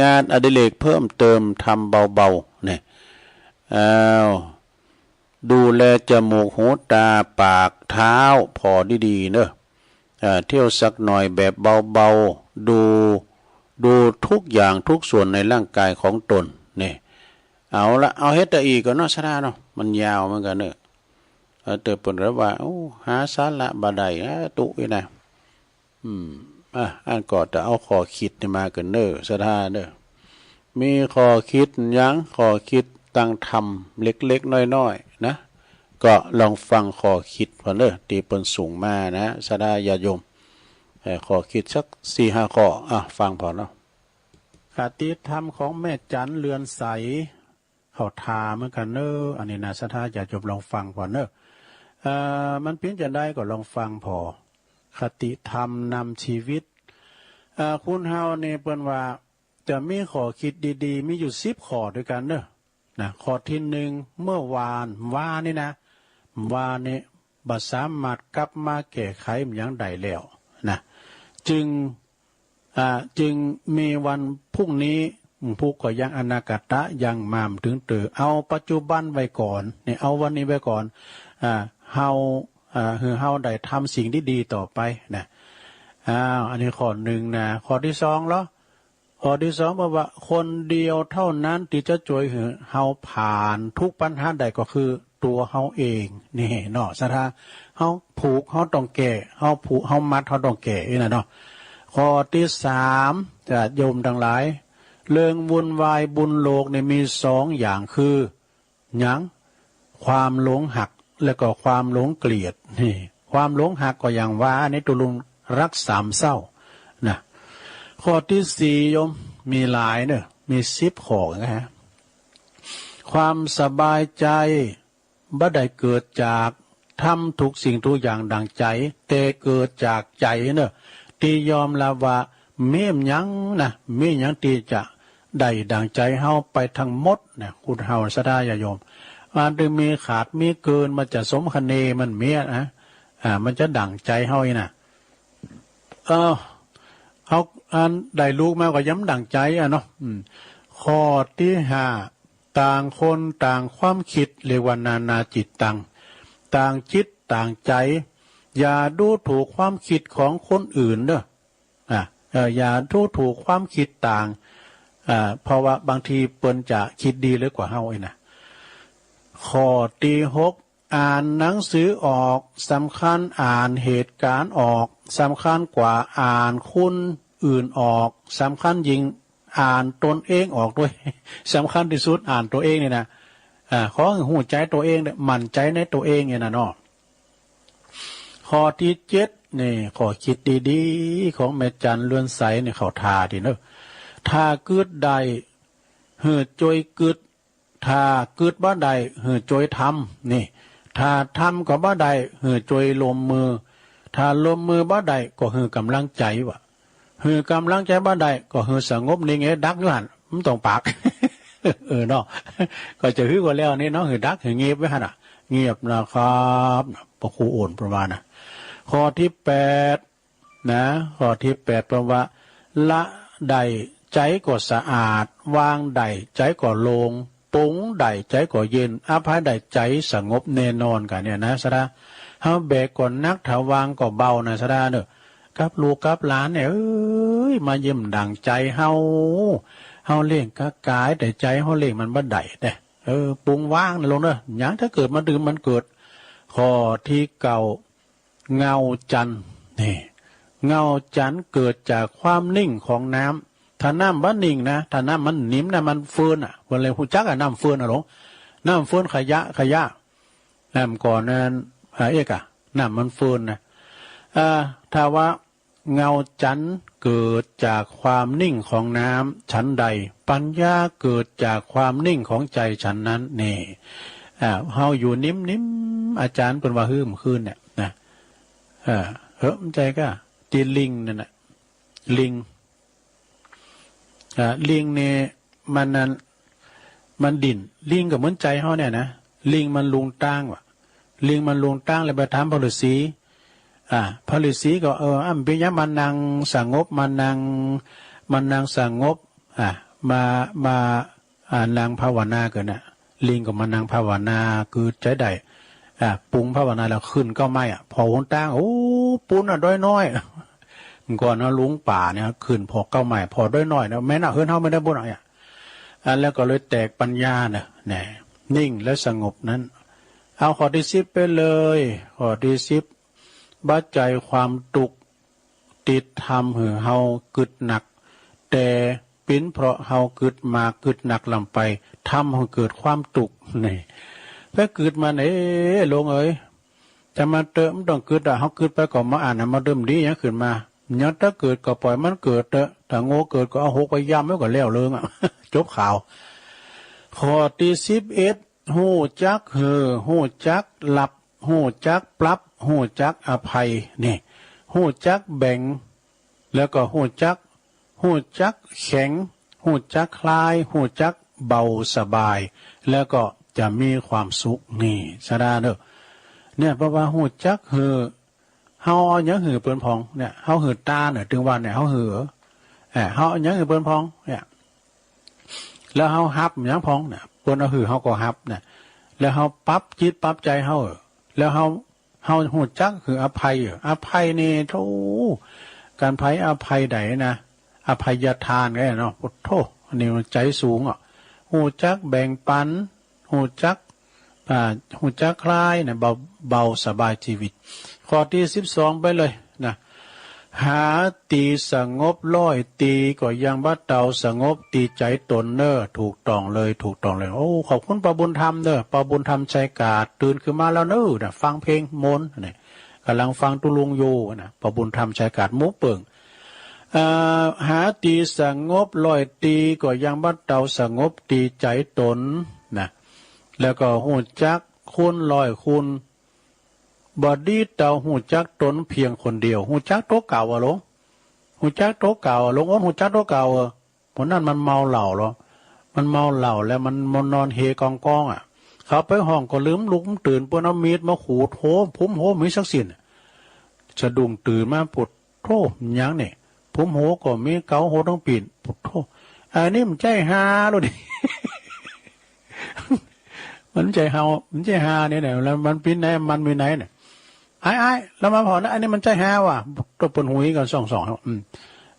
งานอดิเรกเพิ่มเติม ทำเบาๆ เนี่ย อ้าว ดูแลจมูก หู ตา ปาก เท้า พอดีๆ เนอะ เอ่อ เที่ยวสักหน่อยแบบเบาๆ ดู ดูทุกอย่างทุกส่วนในร่างกายของตน เนี่ย เอาละ เอาเฮ็ดแต่อีกก่อนเนาะ สะดาเนาะ มันยาวเหมือนกันเนอะ เออ แต่เปิ้นก็ว่า โอ้ หาสาระบ่ได้ เออ ตุ๊อีนะ อืม อ่ะ อันก็จะเอาข้อคิดนี่มากันเนอะ สะดาเนอะ มีข้อคิดหยัง ข้อคิดตางธรรมเล็กๆ น้อยๆ นะ ก็ลองฟังข้อคิดเปิ้นเนอะ ตี้เปิ้นส่งมานะ สะดาญาติโยม เอ่อ ข้อคิดสักสี่ห้าข้อ อ่ะ ฟังผ่อเนาะ คติธรรมของแม่จันเรือนใส เขาถามเหมือนกันเนอะ อันนี้นะ ศรัทธาญาติโยมลองฟังผ่อเนอะ เอ่อ มันเปรียบจะได้ก็ลองฟังผ่อ คติธรรมนำชีวิต เอ่อ คนเฮานี่เปิ้นว่า จะมีข้อคิดดีๆ มีอยู่สิบข้อด้วยกันเนอะ นะ ข้อที่หนึ่ง เมื่อวาน วานี่นะ วานี่บ่สามารถกลับมาแก้ไขมันหยังได้แล้วนะ จึง อ่า จึงมีวันพรุ่งนี้ ผู้ก็ยังอนาคตะยังมาบ่ถึงเตอ เอาปัจจุบันไว้ก่อน นี่ เอาวันนี้ไว้ก่อน อ่า เฮา อ่า คือเฮาได้ทำสิ่งที่ดีต่อไปนะ อ้าว อันนี้ข้อหนึ่งนะ ข้อที่สองเหรอ ข้อที่สองบอกว่า คนเดียวเท่านั้นที่จะช่วยหื้อเฮาผ่านทุกปัญหาได้ก็คือตัวเฮาเอง นี่เนาะ ศรัทธา เฮาผูกเฮาต้องแก้ เฮาผูกเฮามัดเฮาต้องแก้ นี่นะเนาะ ข้อที่สาม ญาติโยมทั้งหลาย เรื่องวุ่นวายบนโลกนี่มีสองอย่างคือ หยัง ความหลงฮัก และก็ความหลงเกลียด นี่ ความหลงฮักก็อย่างว่า อันนี้ตกลงรักสามเศร้านะ ข้อที่สี่โยม มีหลายเนอะ มีสิบข้อนะฮะ ความสบายใจบ่ได้เกิดจากทำทุกสิ่งทุกอย่างดังใจ แต่เกิดจากใจเนอะ ที่ยอมรับว่ามีหยังนะ มีหยังที่จะ ได้ดั่งใจเฮาไปทั้งหมดนะ คนเฮาศรัทธาญาติโยม อันที่มีขาดมีเกิน มันจะสมคะเนมันเมียนะ อ่า มันจะดั่งใจเฮาอีนะ เออ เฮาอันได้ลูกมาก็ยังบ่ดั่งใจอะเนาะ อืม ข้อที่ห้า ต่างคนต่างความคิด เรียกว่านานาจิตตัง ต่างจิตต่างใจ อย่าดูถูกความคิดของคนอื่นเด้อ อ่ะ เอ่อ อย่าดูถูกความคิดต่าง อ่า เพราะว่าบางทีเปิ้นจะคิดดีเหลือกว่าเฮาอีกนะ ข้อที่หก อ่านหนังสือออก สำคัญอ่านเหตุการณ์ออก สำคัญกว่าอ่านคนอื่นออก สำคัญยิ่งอ่านตนเองออกด้วย สำคัญที่สุดอ่านตัวเองนี่นะ อ่า ขอให้ฮู้ใจตัวเองเด้อ มั่นใจในตัวเองนี่นะเนาะ ข้อที่เจ็ดนี่ ข้อคิดดีๆ ของแม่จันเรือนใสนี่ เขาถ่าดีเนอะ ถ้ากึ๊ดได้ หื้อจ้วยกึ๊ด ถ้ากึ๊ดบ่ได้ หื้อจ้วยทำ นี่ ถ้าทำก็บ่ได้ หื้อจ้วยลมมือ ถ้าลมมือบ่ได้ ก็หื้อกำลังใจวะ หื้อกำลังใจบ่ได้ ก็หื้อสงบนิ่งเอดักอยู่หั่น บ่ต้องปาก เออเนาะ ก็จะหื้อก็แล้วนี่เนาะ หื้อดัก หื้อเงียบไว้หั่นน่ะ เงียบนะครับ พระครูโอนประมาณนะ ข้อที่แปดนะ ข้อที่แปดเปิ้นว่า ละได้ใจก็สะอาด วางได้ใจก็โล่ง ปลงได้ใจก็เย็น อภัยได้ใจสงบแน่นอน กะเนี่ยนะศรัทธา เฮาแบกก็หนัก ถ้าวางก็เบานะศรัทธาเนอะ กับลูกกับหลานเนี่ย เอ้ย มาเยี่ยมดั่งใจเฮา เฮาเลี้ยงกะกาย แต่ใจเฮาเลี้ยงมันบ่ได้เด้ เออ ปลงวางนะลูกเนอะ หยังถ้าเกิดมาดื่มมันเกิด ข้อที่เก้า เงาจันทร์ นี่ เงาจันทร์เกิดจากความนิ่งของน้ำ ถ้าน้ำบ่นิ่งนะ ถ้าน้ำมันนิ่มนะ มันเฟินอ่ะ เปิ้นเลยฮู้จักอ่ะ น้ำเฟินอ่ะหลวง น้ำเฟินขยะ ขยะ น้ำก่อนนั้น อ่า เอกอ่ะ น้ำมันเฟินนะ อ่า ถ้าว่า เงาจันทร์เกิดจากความนิ่งของน้ำฉันใด ปัญญาเกิดจากความนิ่งของใจฉันนั้น นี่ อ่า เฮาอยู่นิ่มๆ อาจารย์เปิ้นว่าหื้อมื้อคืนเนี่ยนะ เออ เฮ้อ มันใจก็ ติดลิงนั่นน่ะ ลิง อ่า ลิงนี่ มันนั่น มันดิ้น ลิงก็เหมือนใจเฮาเนี่ยนะ ลิงมันหลงตางว่ะ ลิงมันหลงตางเลยไปถามพระฤาษี อ่า พระฤาษีก็ เออ อ้ำเปียะมานั่งสงบ มานั่ง มานั่งสงบ อ่า มา มา อ่า นั่งภาวนาเกินน่ะ ลิงก็มานั่งภาวนา คือใจได้ อ่า ปรุงภาวนาแล้วขึ้นเก้าไม้อ่ะ พอหนตาง โอ้ ปูนอ่ะ ดอยน้อย ก่อนเนาะ หลงป่าเนี่ย ขึ้นพอเก้าไม้ พอดอยน้อยเนี่ย แม่นอ่ะ เฮือนเฮาไม่ได้บุญอ่ะ อ่ะ แล้วก็เลยแตกปัญญาน่ะ แน่ นิ่งและสงบนั้น เอาข้อที่สิบไปเลย ข้อที่สิบ บ่ใจ้ความตุ๊กข์ ติดทำหื้อเฮากึ๊ดหนัก แต่เป๋นเพราะเฮากึ๊ดมากกึ๊ดหนักล้ำไป ทำหื้อเกิดความตุ๊กข์ นี่ ไปกึ๊ดมัน เอ๊ะ หลวงเอ๋ย จะมาเตอะ บ่ต้องกึ๊ดอ่ะ เฮากึ๊ดไปก็บ่อ่านน่ะ บ่เติมดีหยังขึ้นมา หยังตะเกิดก็ปล่อยมันเกิดเถอะ ถ้าโง่เกิดก็เอาหกไปย่ำไว้ก็แล้วเรื่องอะ จบข่าว ข้อตี้สิบเอ็ด ฮู้จักหื้อ ฮู้จักหลับ ฮู้จักปรับ ฮู้จักอภัย นี่ ฮู้จักแบ่ง แล้วก็ฮู้จัก ฮู้จักแข็ง ฮู้จักคลาย ฮู้จักเบาสบาย แล้วก็จะมีความสุข นี่ สะดาเด้อ เนี่ย เพราะว่าฮู้จักหื้อ เฮาเอาหยังหื้อเปิ้นพ่อง เนี่ย เฮาหื้อตาเนี่ย ตึงว่าเนี่ย เฮาหื้อ เออ เฮาเอาหยังหื้อเปิ้นพ่อง เนี่ย แล้วเฮาฮับหยังพ่อง เนี่ย เปิ้นเอาหื้อเฮาก็ฮับ เนี่ย แล้วเฮาปรับจิตปรับใจเฮา เออ แล้วเฮา เฮาฮู้จักหื้ออภัย เออ อภัยนี่ โธ่ การไผอภัยใดนะ อภัยทานก็ได้เนาะ โอ้โธ่ อันนี้มันใจสูงอ่ะ ฮู้จักแบ่งปัน ฮู้จัก อ่า ฮู้จักคลายนะ เบา เบาสบายชีวิต ข้อตี้สิบสองไปเลยนะ หาตี้สงบร้อยตี้ก็ยังบ่เต่าสงบตี้ใจตนเน้อ ถูกต้องเลย ถูกต้องเลย โอ้ ขอบคุณป้าบุญธรรมเน้อ ป้าบุญธรรมชัยกาด ตื่นขึ้นมาแล้วเน้อนะ ฟังเพลงมนต์นี่ กำลังฟังตุ๊ลุงอยู่นะ ป้าบุญธรรมชัยกาด หมู่เปิง เอ่อ หาตี้สงบร้อยตี้ก็ยังบ่เต่าสงบตี้ใจตนนะ แล้วก็ฮู้จักคูณร้อยคูณ บ่ดีเต่าฮู้จักตนเพียงคนเดียว ฮู้จักตั๋วเก่าอะหลวง ฮู้จักตั๋วเก่าอะหลวง โอ้ ฮู้จักตั๋วเก่าเออ เพราะนั้นมันเมาเหล้าเหรอ มันเมาเหล้าแล้วมัน มันนอนเฮกองกองอะ เขาไปฮ้องก็ลืมลุกตื่น เปิ้นเอามีดมาขูดโห พุ้มโห มีสักสิ้น สะดุ้งตื่นมา โผดโธ่ หยังเนี่ย พุ้มโหก็มี เกาโหทั้งปีน โผดโธ่ อันนี้มันใจ้ฮาโลดนี่ มันใจ้เฮา มันใจ้ฮาเนี่ยนะ แล้วมันปีนไหน มันมีไหนเนี่ย อ้าย อ้าย แล้วมาผ่อนนะ อันนี้มันใจ้ฮาว่ะ ตัวเปิ้นหุยกันสองสอง อืม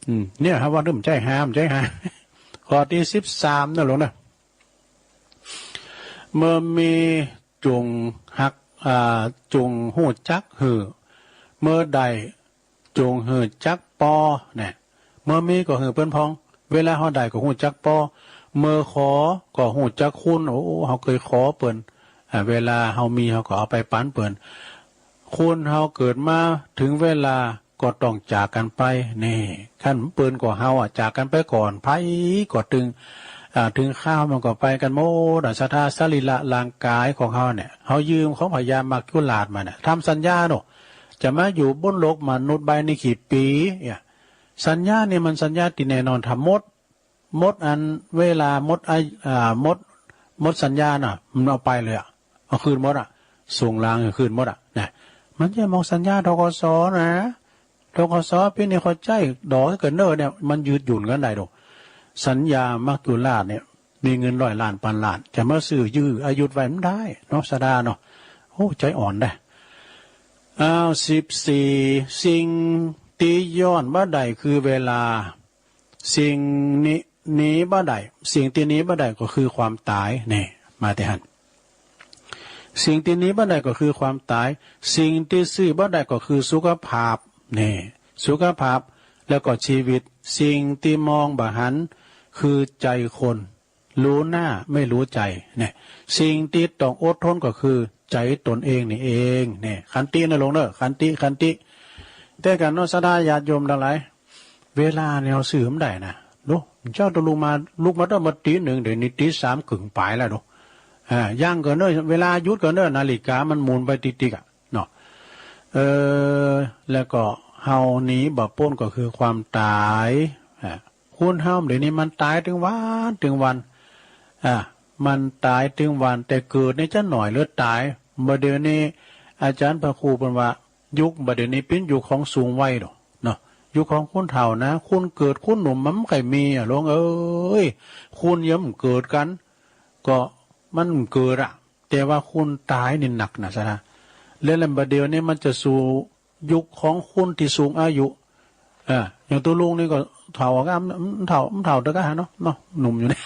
อืม เนี่ยครับ ว่ามันใจ้ฮา มันใจ้ฮา ข้อตี้สิบสามนะหลวงนะ เมื่อมีจุ่งฮัก อ่า จุ่งฮู้จักหื้อ เมื่อได้จุ่งฮู้จักปอ เนี่ย เมื่อมีก็หื้อเปิ้นพ่อง เวลาเฮาได้ก็ฮู้จักปอ เมื่อขอก็ฮู้จักคุณ โอ้ เฮาเคยขอเปิ้น อ่า เวลาเฮามีเฮาก็เอาไปปันเปิ้น คุณเฮาเกิดมาถึงเวลาก็ต้องจากกันไป นี่ คันเปิ้นก็เฮาอะ จากกันไปก่อน ไผก็ตึง อ่า ถึงคราวมันก็ไปกันหมดอะ ศรัทธา สรีระร่างกายของเฮาเนี่ย เฮายืมของพญามัจจุราชมาเนี่ย ทำสัญญาเนาะ จะมาอยู่บนโลกมนุษย์ใบนี้กี่ปี เนี่ย สัญญานี่มันสัญญาตี้แน่นอน ถ้าหมด หมดอันเวลา หมดอายุ อ่า หมด หมดสัญญาน่ะ มันเอาไปเลยอะ เอาคืนหมดอะ ส่งลางคืนหมดอะ นะ มันจะมองสัญญา ธ.ก.ส. นะ ธ.ก.ส. ปีนี้เขาใจ้ดอกเกินเน้อเนี่ย มันยืดหยุ่นกันได้ดอก สัญญามัจจุราชเนี่ย มีเงินร้อยล้านพันล้าน จะมาซื้อยื้ออายุไว้มันได้เนาะ ศรัทธาเนาะ โอ้ ใจอ่อนได้ อ้าว สิบสี่ สิ่งตี้ย้อนบ่ได้คือเวลา สิ่งนี้หนีบ่ได้ สิ่งตี้หนีบ่ได้ก็คือความตาย นี่ มาแต่หั้น สิ่งตี้หนีบ่ได้ก็คือความตาย สิ่งตี้ซื้อบ่ได้ก็คือสุขภาพ นี่ สุขภาพ แล้วก็ชีวิต สิ่งตี้มองบ่หันคือใจคน รู้หน้าไม่รู้ใจ เนี่ย สิ่งตี้ต้องอดทนก็คือใจตนเองนี่เอง เนี่ย ขันตินะหลวงเน้อ ขันติ ขันติ แต่กันเนาะ ศรัทธาญาติโยมทั้งหลาย เวลาเนี่ยเฮาซื้อบ่ได้นะ ดู เจ้าต้องลุกมา ลุกมาตั้งแต่ตีหนึ่ง เดี๋ยวนี้ตีสามครึ่งปลายแล้วดู อ่า ยังก่อนเน้อ เวลาหยุดก่อนเน้อ นาฬิกามันหมุนไปติกๆ อะ เนาะ เออ แล้วก็เฮาหนีบ่พ้นก็คือความตาย อ่า คนเฮาเดี๋ยวนี้มันตายตึงวันตึงวัน อ่า มันตายตึงวัน แต่เกิดนี่จะหน่อยเหลือตาย บ่เดี๋ยวนี้ อาจารย์พระครูเปิ้นว่า ยุคบ่เดี๋ยวนี้เป๋นยุคของสูงวัยดอก เนาะ ยุคของคนเฒ่านะ คนเกิดคนหนุ่มมันบ่ค่อยมีอะ หลวงเอ้ย คนยังบ่เกิดกัน ก็มันบ่เกิดอะ แต่ว่าคนตายนี่หนักนะ ศรัทธา แล้ว แล้วบ่เดี๋ยวนี้มันจะสู่ยุคของคนตี้สูงอายุ เออ อย่างตุ๊ลุงนี่ก็เฒ่าก็ เฒ่า เฒ่าเด้อก้าเนาะ เนาะ หนุ่มอยู่นี่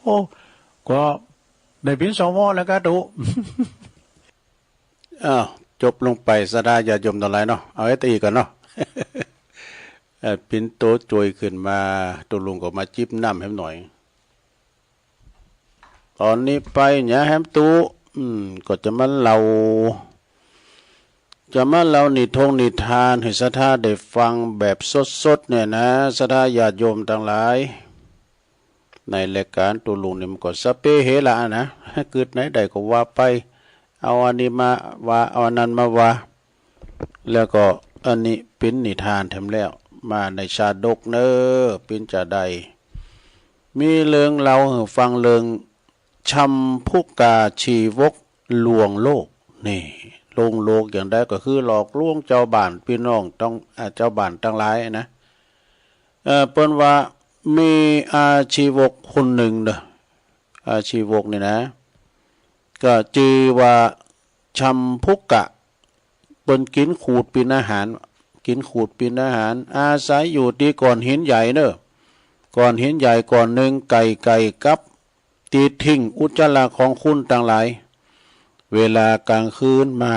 โอ้ ก็ได้เป๋น สว แล้วก้าตุ๊ อ้าว จบลงไป ศรัทธาญาติโยมทั้งหลายเนาะ เอาไว้ตะอี้ก่อนเนาะ เอ่อ ปิ่นโตโจยขึ้นมา ตุ๊ลุงก็มาจิบน้ำแหมหน่อย ตอนนี้ไปเนี่ยแหมตุ๊ อืม ก็จะมาเล่า จะมาเล่านิทงนิทานหื้อศรัทธาได้ฟังแบบสดๆ เนี่ยนะ ศรัทธาญาติโยมตังหลาย ในรายการตุลุงนี่มันก็สะเปะเฮละนะ กึ๊ดไหนได้ก็ว่าไป เอาอันนี้มาว่า เอาอันนั้นมาว่า แล้วก็อันนี้เป๋นนิทานแถมแล้ว มาในชาดกเนอ เป๋นจาใด มีเรื่องเล่าหื้อฟังเรื่อง ชัมภุกาชีวกลวงโลก นี่ ลวงโลกอย่างใดก็คือหลอกลวงเจ้าบ้านพี่น้องต้อง อ่า เจ้าบ้านตังหลายนะ เอ่อ เปิ้นว่ามีอาชีวกคนหนึ่งเด้อ อาชีวกนี่นะ ก็จื่อว่าชัมภุกะ เปิ้นกิ๋นขูดเป๋นอาหาร กิ๋นขูดเป๋นอาหาร อาศัยอยู่ตี้ก้อนหินใหญ่เนอะ ก้อนหินใหญ่ก้อนหนึ่งใก้ๆ กับตี้ถิ้งอุจจาระของคนตังหลาย เวลากลางคืนมา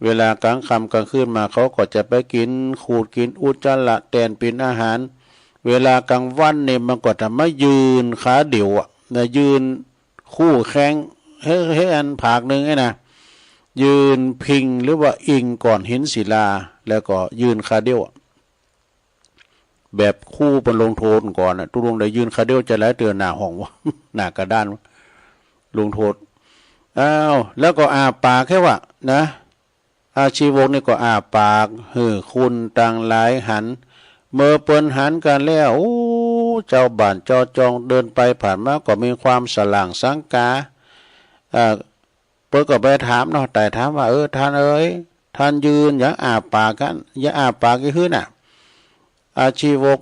เวลากลางค่ำกลางคืนมา เขาก็จะไปกิ๋นขูดกิ๋นอุจจาระแตนเป๋นอาหาร เวลากลางวันนี่มันก็จะมายืนขาเดียวอะนะ ยืนคู่แข้ง เฮ้ย เฮ้ย อันผากหนึ่งนี่นะ ยืนพิงหรือว่าอิงก้อนหินศิลา แล้วก็ยืนขาเดียวอะ แบบครูเปิ้นลงโทษก่อนน่ะ ตุลุงได้ยืนขาเดียวจะหลายเตื้อหน้าห้องวะ หน้ากระดานวะ ลงโทษ อ้าว แล้วก็อ้าปากแค่ว่านะ อาชีวกนี่ก็อ้าปากหื้อคนตังหลายหัน เมื่อเปิ้นหันกันแล้ว โอ้ เจ้าบ้านเจ้าจองเดินไปผ่านมาก็มีความสล่างสังกา อ่า เปิ้นก็ไปถามเนาะ ไต่ถามว่า เออ ท่านเอ๋ย ท่านยืนหยังอ้าปากกั๋น หยังอ้าปากอี้หื้อน่ะ อาชีวก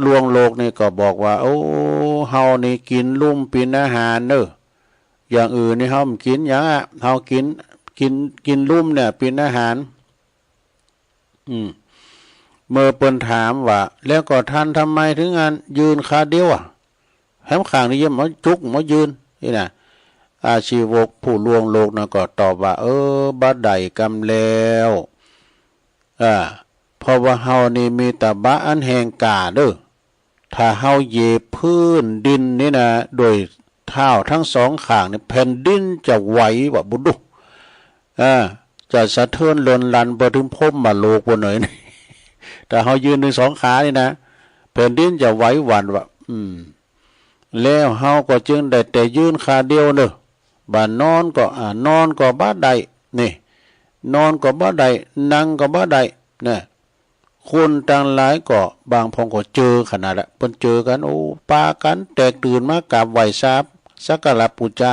ลวงโลกนี่ก็บอกว่า โอ้ เฮานี่กิ๋นลุ่มเป๋นอาหารเนอะ อย่างอื่นนี่เฮาบ่กิ๋นหยังอะ เฮากิ๋น กิ๋น กิ๋นลุ่มเนี่ยเป๋นอาหาร อืม เมื่อเปิ้นถามว่า แล้วก็ท่านทำไมถึงอันยืนขาเดียวอะ แหมข้างนี้ยังบ่จุกบ่ยืน นี่นะ อาชีวกผู้ลวงโลกนั้นก็ตอบว่า เออ บ่ได้กำแล้ว อ่า เพราะว่าเฮานี่มีตะบะอันแฮงกล้าเด้อ ถ้าเฮาเหยียบพื้นดินนี่นะ โดยเท้าทั้งสองข้างนี่ แผ่นดินจะไหวว่าบุญดู อ่า จะสะเทือนเลินลันไปถึงพรหมโลกว่าหน่อยนี่ ถ้าเฮายืนถึงสองขานี่นะ แผ่นดินจะไหวหวั่นว่า อืม แล้วเฮาก็จึงได้แต่ยืนขาเดียวเนอะ บ่านอนก็ อ่า นอนก็บ่ได้ นี่ นอนก็บ่ได้ นั่งก็บ่ได้ นะ คนตังหลายก็บางพ่องก็เจอขนาดละ เปิ้นเจอกั๋น โอ้ ปากั๋นแตกตื่นมากราบไหว้สา สักการะปู๋จา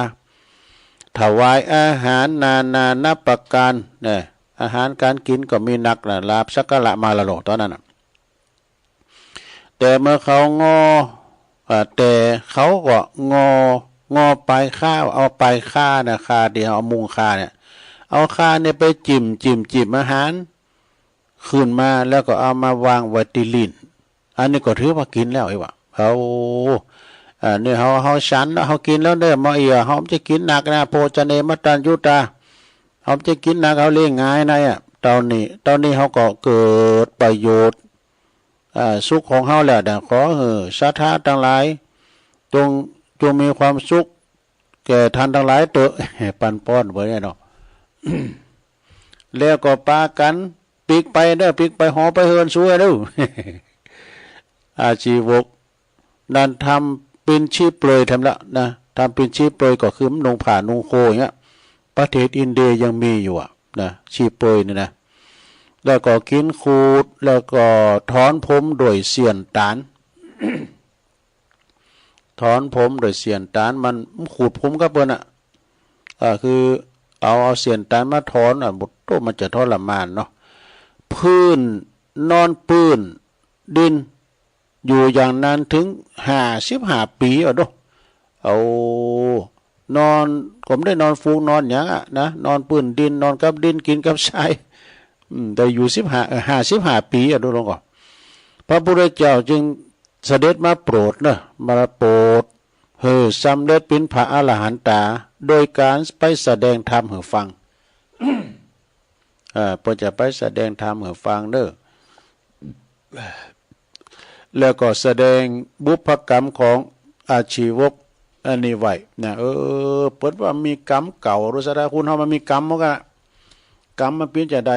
ถวายอาหารนานานับประการ นะ อาหารก๋านกิ๋นก็มีนักนะ ลาบสักการะมาละโล ต๋อนนั้นน่ะ แต่เมื่อเขางอ อ่า แต่เขาก็งอ งอปลายคา เอาปลายคานะ คาตี้เอามุงฆ่าเนี่ย เอาคาเนี่ยไปจิ้ม จิ้ม จิ้มอาหาร ขึ้นมาแล้วก็เอามาวางไว้ตี้ลิ้น อันนี้ก็ถือว่ากิ๋นแล้วไอ้วะ เฮา อ่า นี่เฮา เฮาฉันแล้ว เฮากิ๋นแล้วเด้อ มื้ออี้เฮาบ่จะกิ๋นหนักนะ โภชเน มัตตัญญูตา เฮาบ่จะกิ๋นหนัก เฮาเลี้ยงง่ายนะ อ่ะ เต้านี้ เต้านี้เฮาก็เกิดประโยชน์ อ่า สุขของเฮาแล้วนะ ขอหื้อศรัทธาตังหลาย จง จงมีความสุขแก่ท่านตังหลายเต๊อะ ปันป้อนไว้เนี่ยเนาะ แล้วก็ปากั๋นปิ๊กไปเด้อ ปิ๊กไปหอไปเฮือนซัวเด้อ อาชีวกนั้นทำปิ่นชีเปลือยแถมละนะ ทำปิ่นชีเปลือยก็คือนุ่งผ้านุ่งโคอย่างเงี้ย ประเทศอินเดียยังมีอยู่อะนะ ชีเปลือยนี่นะ แล้วก็กิ๋นขูด แล้วก็ถอนผมด้วยเสี้ยนต๋าน ถอนผมด้วยเสี้ยนต๋าน มันขูดผมกับเปิ้นน่ะ อ่า คือเอา เอาเสี้ยนต๋านมาถอน อ่ะ โอ้โห มันจะทรมานเนาะ พื้น นอนปื้นดิน อยู่อย่างนั้นถึงห้าสิบห้าปี๋ เอาดู เอา นอน ก็บ่ได้นอนฟูกนอนหยังอะนะ นอนปื้นดิน นอนกับดิน กิ๋นกับทราย อืม ได้อยู่สิบห้า เอ่อ ห้าสิบห้าปี๋ เอาดูลองก่อน พระพุทธเจ้าจึงเสด็จมาโปรดเนอะ มาโปรด เออ สำเร็จเป็นพระอรหันตา โดยการไปแสดงธรรมหื้อฟัง อ่า เปิ้นจะไปแสดงธรรมหื้อฟังเนอะ แล้วก็แสดงบุพกรรมของอาชีวกอันนี้ไว้นะ เออ เปิ้นว่ามีกรรมเก่า ดูสาธุคุณเฮามันมีกรรมเหมือนกันอะ กรรมมันเป็นจะใด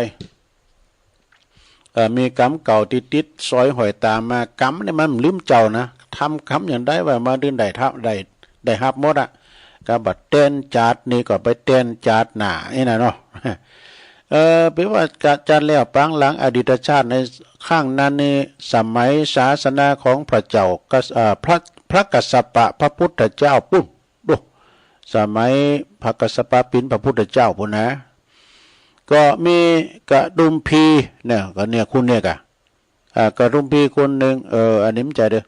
เอ่อ มีกรรมเก่าที่ติดสอยห้อยตามมา กรรมนี่มันบ่ลืมเจ้านะ ทำกรรมอย่างใดไว้มา ถึงได้ทำ ได้ ได้ฮับหมดอะ ก็บ่าแตนจาตินี้ก็ไปแตนจาติหน้า นี่นะเนาะ เอ่อ แปลว่าจะ จะแล้วปางหลังอดีตชาติในครั้งนั้นนี่ สมัยศาสนาของพระเจ้ากัส- เอ่อ พระ พระกัสสปะพระพุทธเจ้าปุ้น ดู สมัยพระกัสสปะเป็นพระพุทธเจ้าปุ้นนะ ก็มีกระดุมพีเนี่ย ก็เนี่ยคนเนี่ยกะ อ่า กระดุมพีคนหนึ่ง เออ อันนี้มันใจ้เด้อ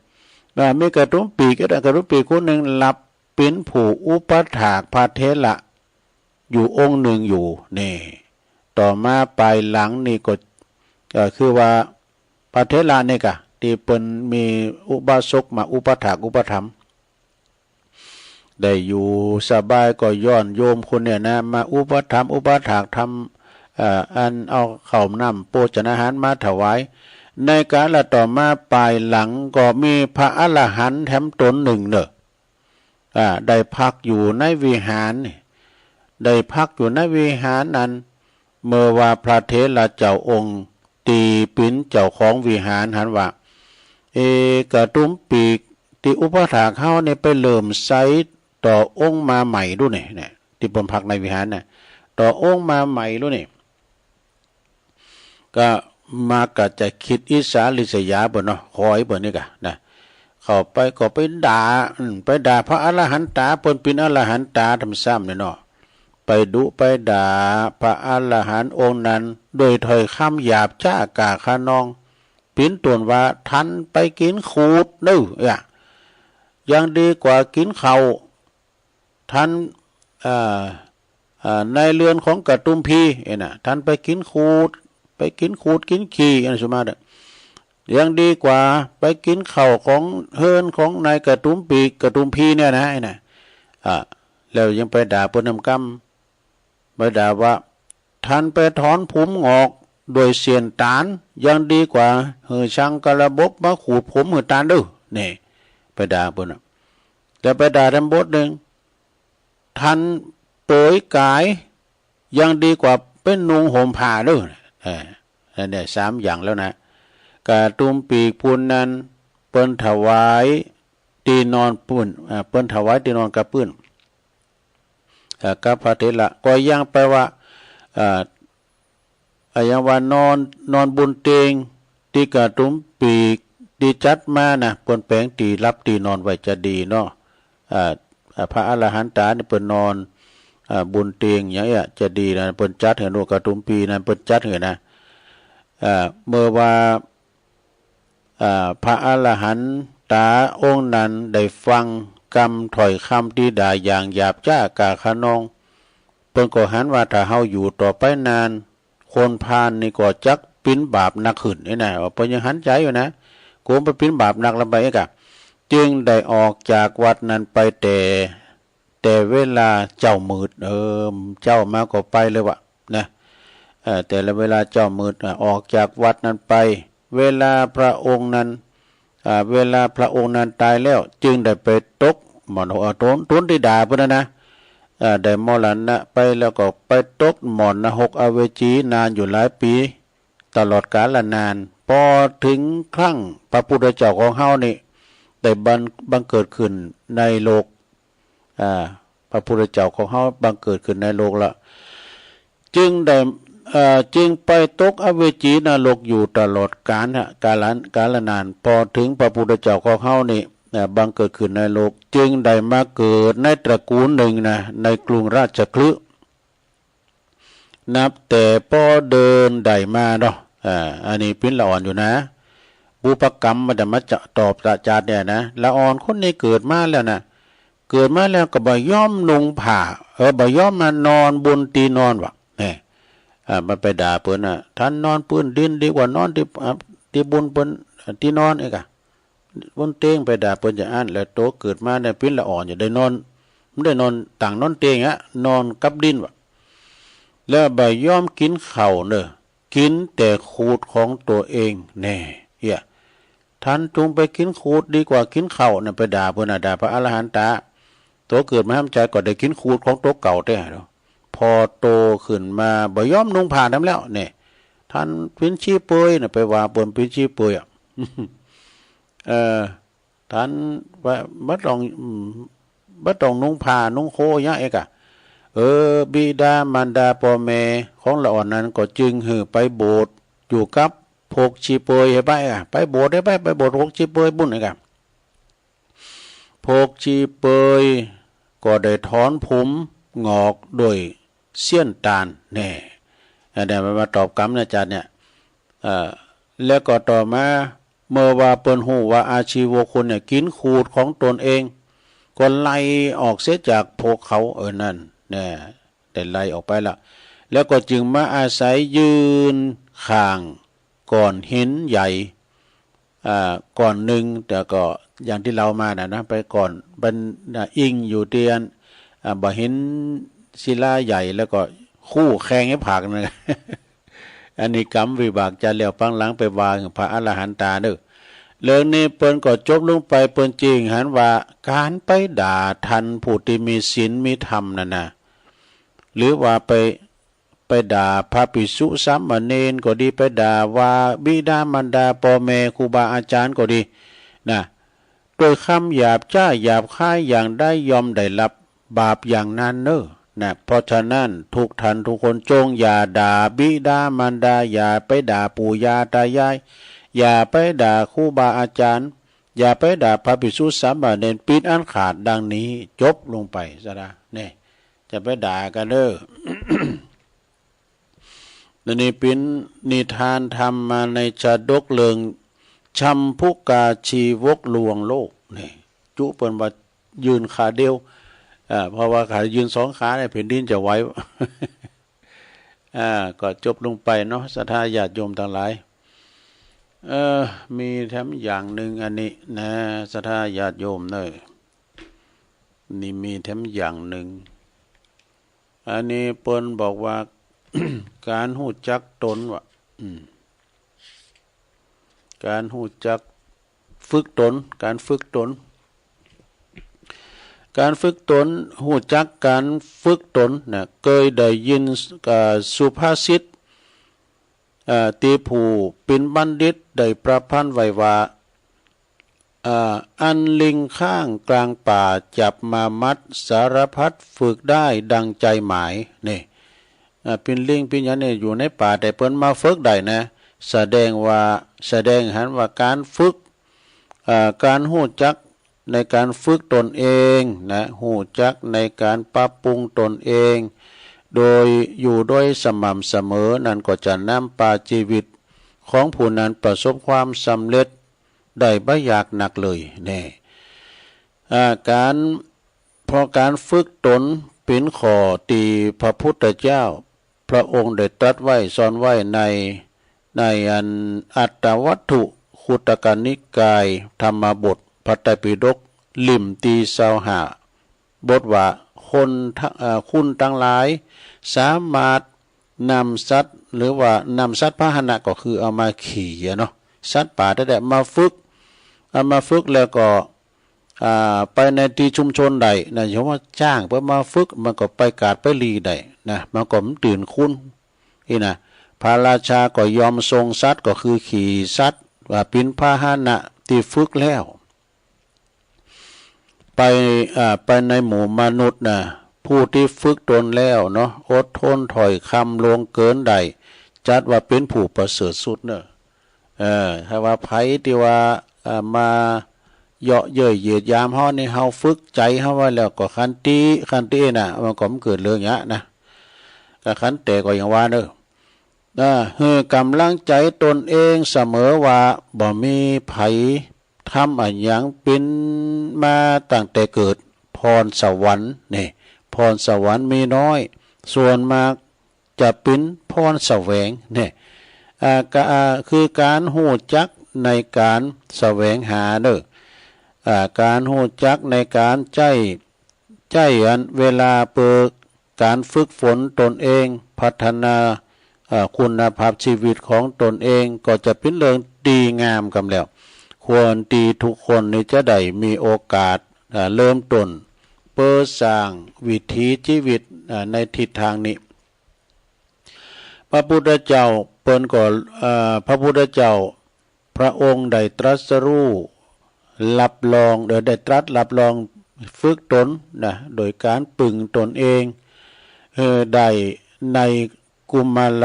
อ่า มีกระดุมปีก็ได้ กระดุมปีคนหนึ่งหลับเป็นผู้อุปัฏฐากพระเถระอยู่องค์หนึ่งอยู่ นี่ ต่อมาภายหลังนี่ก็ เอ่อ คือว่าพระเถระนี่กะ ที่เปิ้นมีอุบาสกมาอุปัฏฐากอุปถัมภ์ ได้อยู่สบายก็ย้อนโยมคนเนี่ยนะ มาอุปถัมภ์อุปัฏฐากทำ เอ่อ อันเอาข้าวน้ำโภชนาหารมาถวาย ในกาลต่อมาภายหลังก็มีพระอรหันต์แถมตนหนึ่งเนอะ อ่า ได้พักอยู่ในวิหารนี่ ได้พักอยู่ในวิหารนั้น เมื่อว่าพระเถระเจ้าองค์ตี้เป๋นเจ้าของวิหารหันว่า เอ กระดุมปีกตี้อุปัฏฐากเฮานี่ไปเริ่มใสต่อองค์มาใหม่ดูนี่ เนี่ย ตี้เปิ้นพักในวิหารน่ะ ต่อองค์มาใหม่ดูนี่ ก็มากะจะคิดอิจฉาริษยาเปิ้นเนาะ คอยเปิ้นนี่กะนะ เข้าไปก็ไปด่า อืม ไปด่าพระอรหันต๋า เปิ้นเป๋นอรหันต๋าทำซ้ำเนี่ยเนาะ ไปดุไปด่าพระอรหันต์องค์นั้นโดยถ้อยคำหยาบจ๊ากาคะนอง เป๋นต้นว่าท่านไปกิ๋นขูดเน้อ อ่ะ ยังดีกว่ากิ๋นข้าว ท่าน เอ่อ เอ่อ ในเรือนของกระดุมพีเอ้ยนะ ท่านไปกิ๋นขูด ไปกิ๋นขูดกิ๋นขี้ อันนั้นสุมาเด้อ ยังดีกว่าไปกิ๋นข้าวของเฮือนของนายกระดุมปีก กระดุมพีเนี่ยนะ ไอ้น่ะ อ่ะ แล้วยังไปด่าเปิ้นนำกำ ไปด่าว่า ท่านไปถอนผมหงอกโดยเสี้ยนต๋าน ยังดีกว่าหื้อช่างกระบบมาขูดผมหื้อตานเด้อ นี่ ไปด่าเปิ้นน่ะ แล้วไปด่าแถมบทหนึ่ง ท่านโตยก๋าย ยังดีกว่าไปนุ่งห่มผ้าเด้อ เออ อันเนี้ยสามอย่างแล้วนะ กระดุมปีกปุ้นนั้น เปิ้นถวายตี้นอนปุ้น อ่า เปิ้นถวายตี้นอนกับปุ้น เอ่อ กับพระเถระ ก็ยังไปว่า เอ่อ อะหยังว่านอน นอนบนเตียงตี้กระดุมปีกตี้จัดมานะ เปิ้นแป๋งตี้หลับตี้นอนไว้จะดีเนาะ อ่า อ่า พระอรหันต๋านี่เปิ้นนอน อ่า บนเตียงอย่างเงี้ยจะดีนะ เปิ้นจัดหื้อนุกระดุมปีนั้นเปิ้นจัดหื้อนะ อ่า เมื่อว่า อ่า พระอรหันต๋าองค์นั้นได้ฟังกำถ้อยคำตี้ด่าอย่างหยาบจ๊ากาคะนอง เปิ้นก็หันว่าถ้าเฮาอยู่ต่อไปนาน คนพาลนี่ก็จักเป๋นบาปหนักขึ้นนี่นะ เปิ้นยังหันใจ๋อยู่นะ กลัวไปเป๋นบาปหนักลำไปอีกอะ จึงได้ออกจากวัดนั้นไปแต่ แต่เวลาเจ๊ามืด เออ เจ๊ามาก็ไปเลยว่ะนะ เอ่อ แต่ละเวลาเจ๊ามืด อ่ะ ออกจากวัดนั้นไป เวลาพระองค์นั้น อ่า เวลาพระองค์นั้นต๋ายแล้ว จึงได้ไปตกหม่อน เอ่อ ตน ตนตี้ด่าเปิ้นนะนะ เอ่อ ได้มรณะไปแล้วก็ไปตกหม่อนนรกอเวจีนานอยู่หลายปี๋ ตลอดกาลนาน พอถึงครั้งพระพุทธเจ้าของเฮานี่ ได้บัง- บังเกิดขึ้นในโลก อ่า พระพุทธเจ้าของเฮาบังเกิดขึ้นในโลกละ จึงได้ เอ่อ จึงไปตกอเวจีนรกอยู่ตลอดกาลฮะ กาล กาลนาน พอถึงพระพุทธเจ้าของเฮานี่ เอ่อ บังเกิดขึ้นในโลก จึงได้มาเกิดในตระกูลหนึ่งนะ ในกรุงราชคฤห์ นับแต่ปอเดินได้มาเนาะ อ่า อันนี้ปิ้นละอ่อนอยู่นะ บุพกรรมมันจะมาจะตอบตะจาดเนี่ยนะ ละอ่อนคนนี้เกิดมาแล้วนะ เกิดมาแล้วก็บ่ยอมนุ่งผ้า เออ บ่ยอมมานอนบนตี้นอนว่ะ เนี่ย อ่า มันไปด่าเปิ้นน่ะ ท่านนอนพื้นดินดีกว่านอนตี้ อ่า ตี้บนเปิ้น ตี้นอนเอกอะ บนเตียง ไปด่าเปิ้นอย่างอั้น แล้วโตเกิดมาเนี่ยปิ้นละอ่อนอยู่ ได้นอน บ่ได้นอนต่างนอนเตียงอะ นอนกับดินว่ะ แล้วบ่ยอมกิ๋นข้าวเนอะ กิ๋นแต่ขูดของตัวเองแน่ เอี้ย ท่านจงไปกิ๋นขูดดีกว่ากิ๋นข้าวนะ ไปด่าเปิ้นน่ะ ด่าพระอรหันต๋า โตเกิดมาทำใจ๋ก็ได้กิ๋นขูดของโตเก่าแต๊เนาะ ผ พอโตขึ้นมาบ่ยอมนุ่งผ้าแหมแล้วเนี่ย ท่านปินชีเปลือยน่ะ ไปว่าเปิ้นปินชีเปลือยอะ เออ ท่านว่าบ่ต้อง อืม บ่ต้องนุ่งผ้านุ่งโคหยังเอกอะ เออ บิดามารดาพ่อแม่ของละอ่อนนั้นก็จึงหื้อไปโบสถ์อยู่กับพวกชีเปลือยให้ไปอะ ไปโบสถ์ให้ไป ไปโบสถ์พวกชีเปลือยบุญเอกอะ พวกชีเปลือยก็ได้ถอนผมหงอกโดยเสี้ยนตาลแน่ อันเนี้ยมันมาตอบกำนะอาจารย์เนี่ย เอ่อ แล้วก็ต่อมา เมื่อว่าเปิ้นฮู้ว่าอาชีวกคนเนี่ยกินขูดของตนเอง ก็ไล่ออกเสียจากพวกเขา เออ นั่นแน่ ได้ไล่ออกไปละ แล้วก็จึงมาอาศัยยืนข้างก้อนหินใหญ่ อ่า ก้อนหนึ่ง แต่ก็อย่างที่เล่ามาน่ะนะ ไปก้อน มัน อ่า อิงอยู่ที่อัน อ่า บ่อหินศิลาใหญ่ แล้วก็คู่แข่งให้ผลักนะ อันนี้กรรมวิบากจะแล้วปางหลังไปว่าพระอรหันตาเด้อ เรื่องนี้เปิ้นก็จบลงไป เปิ้นจึงหันว่าการไปด่าท่านผู้ที่มีศีลมีธรรมนั่นนะ หรือว่าไป ไปด่าพระภิกษุสามเณรก็ดี ไปด่าว่าบิดามารดาพ่อแม่ครูบาอาจารย์ก็ดีนะ ด้วยคำหยาบช้าหยาบคายอย่างใดย่อมได้รับบาปอย่างนั้นเนอะนะ เพราะฉะนั้นทุกท่านทุกคนจงอย่าด่าบิดามารดา อย่าไปด่าปู่ย่าตายาย อย่าไปด่าครูบาอาจารย์ อย่าไปด่าพระภิกษุสามเณร ปิดอันขาดดังนี้ จบลงไปซะนะ เนี่ย จะไปด่ากันเด้อ อันนี้เป๋นนิทานธรรมมาในชาดกเรื่องชัมพุกาชีวกลวงโลก นี่ จุเปิ้นว่ายืนขาเดียว อ่า เพราะว่าขายืนสองขาเนี่ยแผ่นดินจะไหว อ่า ก็จบลงไปเนาะ ศรัทธาญาติโยมทั้งหลาย เอ่อ มีแถมอย่างหนึ่งอันนี้นะ ศรัทธาญาติโยมเนอะ นี่มีแถมอย่างหนึ่ง อันนี้เปิ้นบอกว่า การฮู้จักตนว่ะ อืม การฮู้จักฝึกตน การฝึกตน การฝึกตน ฮู้จักการฝึกตนนะ เกยได้ยิน เอ่อ สุภาษิต เอ่อ ตี้ผู้เป๋นบัณฑิตได้ประพันธ์ไว้ว่า เอ่อ อันลิงข้างกลางป่าจับมามัด สารพัดฝึกได้ดังใจหมาย นี่ เอ่อ เป๋นลิงเป๋นหยังเนี่ยอยู่ในป่า แต่เปิ้นมาฝึกได้นะ แสดงว่า แสดงหันว่าการฝึก เอ่อ การฮู้จักในการฝึกตนเองนะ ฮู้จักในการปรับปรุงตนเอง โดยอยู่โดยสม่ำเสมอ นั่นก็จะนำพาชีวิตของผู้นั้นประสบความสำเร็จได้บ่ยากนักเลยแน่ อ่า การ เพราะการฝึกตนเป๋นข้อตี้พระพุทธเจ้า พระองค์ได้ตรัสไว้สอนไว้ใน ในอันอัตถวัตถุคุตตกนิกายธรรมบท พระไตรปิฎก เล่มตี้ซาวห้า บทว่า คนทั้ง เอ่อ คุณทั้งหลายสามารถนำสัตว์ หรือว่านำสัตว์พาหนะก็คือเอามาขี่อะเนาะ สัตว์ป่าแต๊ๆ มาฝึก เอามาฝึกแล้วก็ อ่า ไปในตี้ชุมชนได้นะ อย่างว่าจ้างเปิ้นมาฝึก มันก็ไปกาดไปหลีได้นะ มันก็บ่ตื่นคุณ นี่นะ พระราชาก็ยอมส่งสัตว์ ก็คือขี่สัตว์ ว่าเป๋นพาหนะตี้ฝึกแล้ว ไป อ่า ไปในหมู่มนุษย์นะ ผู้ที่ฝึกตนแล้วเนาะ อดทนถ้อยคำล่วงเกินได้ จัดว่าเป๋นผู้ประเสริฐสุดเนอะ เออ ถ้าว่าไผตี้ว่า เอ่อ มาเยาะเย้ยเหยียดหยามเฮานี่ เฮาฝึกใจเฮาไว้แล้วก็ขันติ ขันติน่ะ มันก็บ่เกิดเรื่องหยังนะ ก็ขันแตกก็อย่างว่าเนอะ นะ หื้อกำลังใจตนเองเสมอว่า บ่มีไผทำอะหยังเป๋นมาตั้งแต่เกิด พรสวรรค์นี่ พรสวรรค์มีน้อย ส่วนมาก จะเป๋นพรแสวงเนี่ย อ่า กะ อ่า คือการฮู้จักในการแสวงหาเนอะ อ่า การฮู้จักในการใจ๊ ใจ๊อันเวลาเปื้อการฝึกฝนตนเอง พัฒนา อ่า คุณภาพชีวิตของตนเอง ก็จะเป๋นเรื่องดีงามกำแล้ว ควรตี้ทุกคนนี่จะได้มีโอกาส อ่า เริ่มต้น ปิดสร้างวิถีชีวิต อ่า ในทิศทางนี้ พระพุทธเจ้าเปิ้นก็ อ่า พระพุทธเจ้า พระองค์ได้ตรัสรู้รับรอง เอ่อ ได้ตรัสรับรองฝึกตนนะ โดยการปึงตนเอง เอ่อ ได้ในกุมาร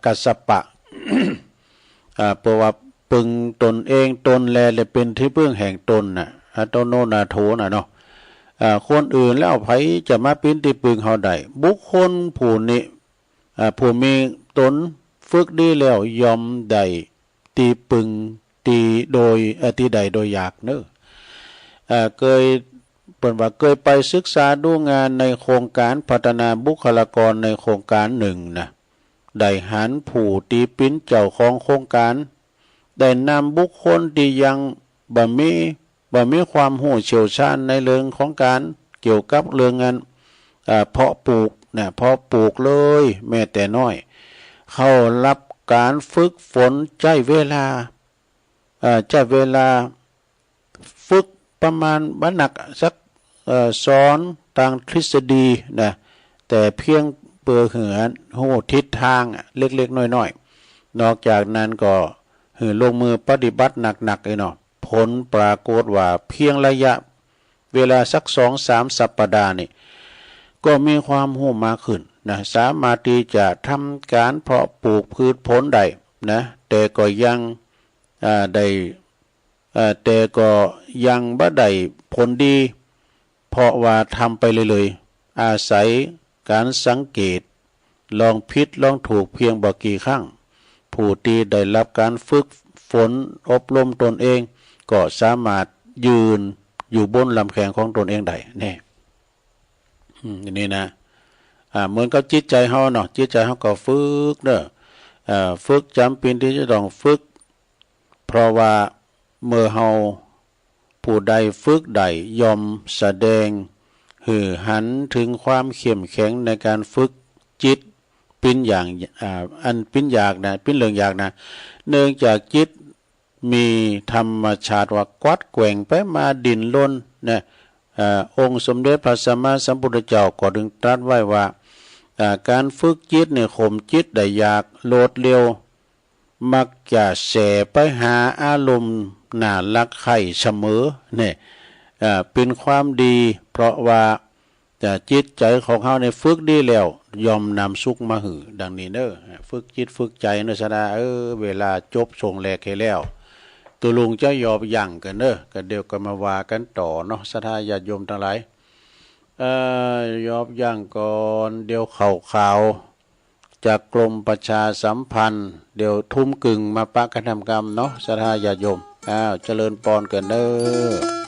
กัสสปะ อ่า เพราะว่าปึงตนเองตนแล และเป็นที่พึ่งแห่งตนน่ะ อัตโนนาโถน่ะเนาะ อ่า คนอื่นแล้วไผจะมาเป็นที่พึ่งเฮาได้ บุคคลผู้นี้ อ่า ผู้มีตนฝึกดีแล้วย่อมได้ ที่ปึงที่โดย เอ่อ ที่ใดโดยอยากเนอะ เอ่อ เกย เปิ้นว่าเกยไปศึกษาดูงานในโครงการพัฒนาบุคลากรในโครงการหนึ่งนะ ได้หันผู้ที่เป็นเจ้าของโครงการ ได้นำบุคคลที่ยังบ่มี บ่มีความรู้เชี่ยวชาญในเรื่องของการเกี่ยวกับเรื่องงาน เอ่อ เพาะปลูกนะ เพาะปลูกเลยแม้แต่น้อย เข้ารับการฝึกฝนใช้เวลา เอ่อ ใช้เวลาฝึกประมาณบ่หนักสัก เอ่อ สอนตางทฤษฎีนะ แต่เพียงเปื้อหื้อฮู้ทิศทางอะ เล็กๆ น้อยๆ นอกจากนั้นก็หื้อลงมือปฏิบัติหนักๆ เลยเนาะ ผลปรากฏว่าเพียงระยะเวลาสักสองสามสัปดาห์นี่ ก็มีความรู้มากขึ้นนะ สามารถที่จะทำการเพาะปลูกพืชผลได้นะ แต่ก็ยัง อ่า ได้ เอ่อ แต่ก็ยังบ่ได้ผลดี เพราะว่าทำไปเรื่อยๆ อาศัยการสังเกต ลองผิดลองถูกเพียงบ่กี่ครั้ง ผู้ที่ได้รับการฝึกฝนอบรมตนเอง ก็สามารถยืนอยู่บนลำแข้งของตนเองได้แน่ อืม อันนี้นะ อ่า เหมือนกับจิตใจเฮาเนาะ จิตใจเฮาก็ฝึกเนอะ อ่า ฝึกจำเป็นที่จะต้องฝึก เพราะว่าเมื่อเฮาผู้ใดฝึกได้ย่อมแสดงหื้อหันถึงความเข้มแข็งในการฝึกจิต เป็นอย่าง อ่า อันเป็นอยากนะ เป็นเรื่องอยากนะ เนื่องจากจิตมีธรรมชาติว่ากวัดแกว่งไปมาดิ้นรนนะ อ่า องค์สมเด็จพระสัมมาสัมพุทธเจ้าก็จึงตรัสไว้ว่า อ่า การฝึกจิตเนี่ยข่มจิตได้ยาก โลดเร็ว มักจะแสไปหาอารมณ์น่ารักใคร่เสมอเนี่ย อ่า เป็นความดี เพราะว่า อ่า จิตใจของเฮาเนี่ยฝึกดีแล้ว ย่อมนำสุขมาหื้อ ดังนี้เนอะ ฝึกจิตฝึกใจเนอะ ศรัทธา เออ เวลาจบช่วงแรกให้แล้ว ตกลงจะยอบยั้งกันเนอะ ก็เดี๋ยวก็มาว่ากันต่อเนาะ ศรัทธาญาติโยมทั้งหลาย เอ่อ ยอบยั้งก่อน เดี๋ยวเข้าข่าวจากกรมประชาสัมพันธ์ เดี๋ยวทุ่มครึ่งมาปะกันทำกรรมเนาะ ศรัทธาญาติโยม อ้าว เจริญปอนกันเด้อ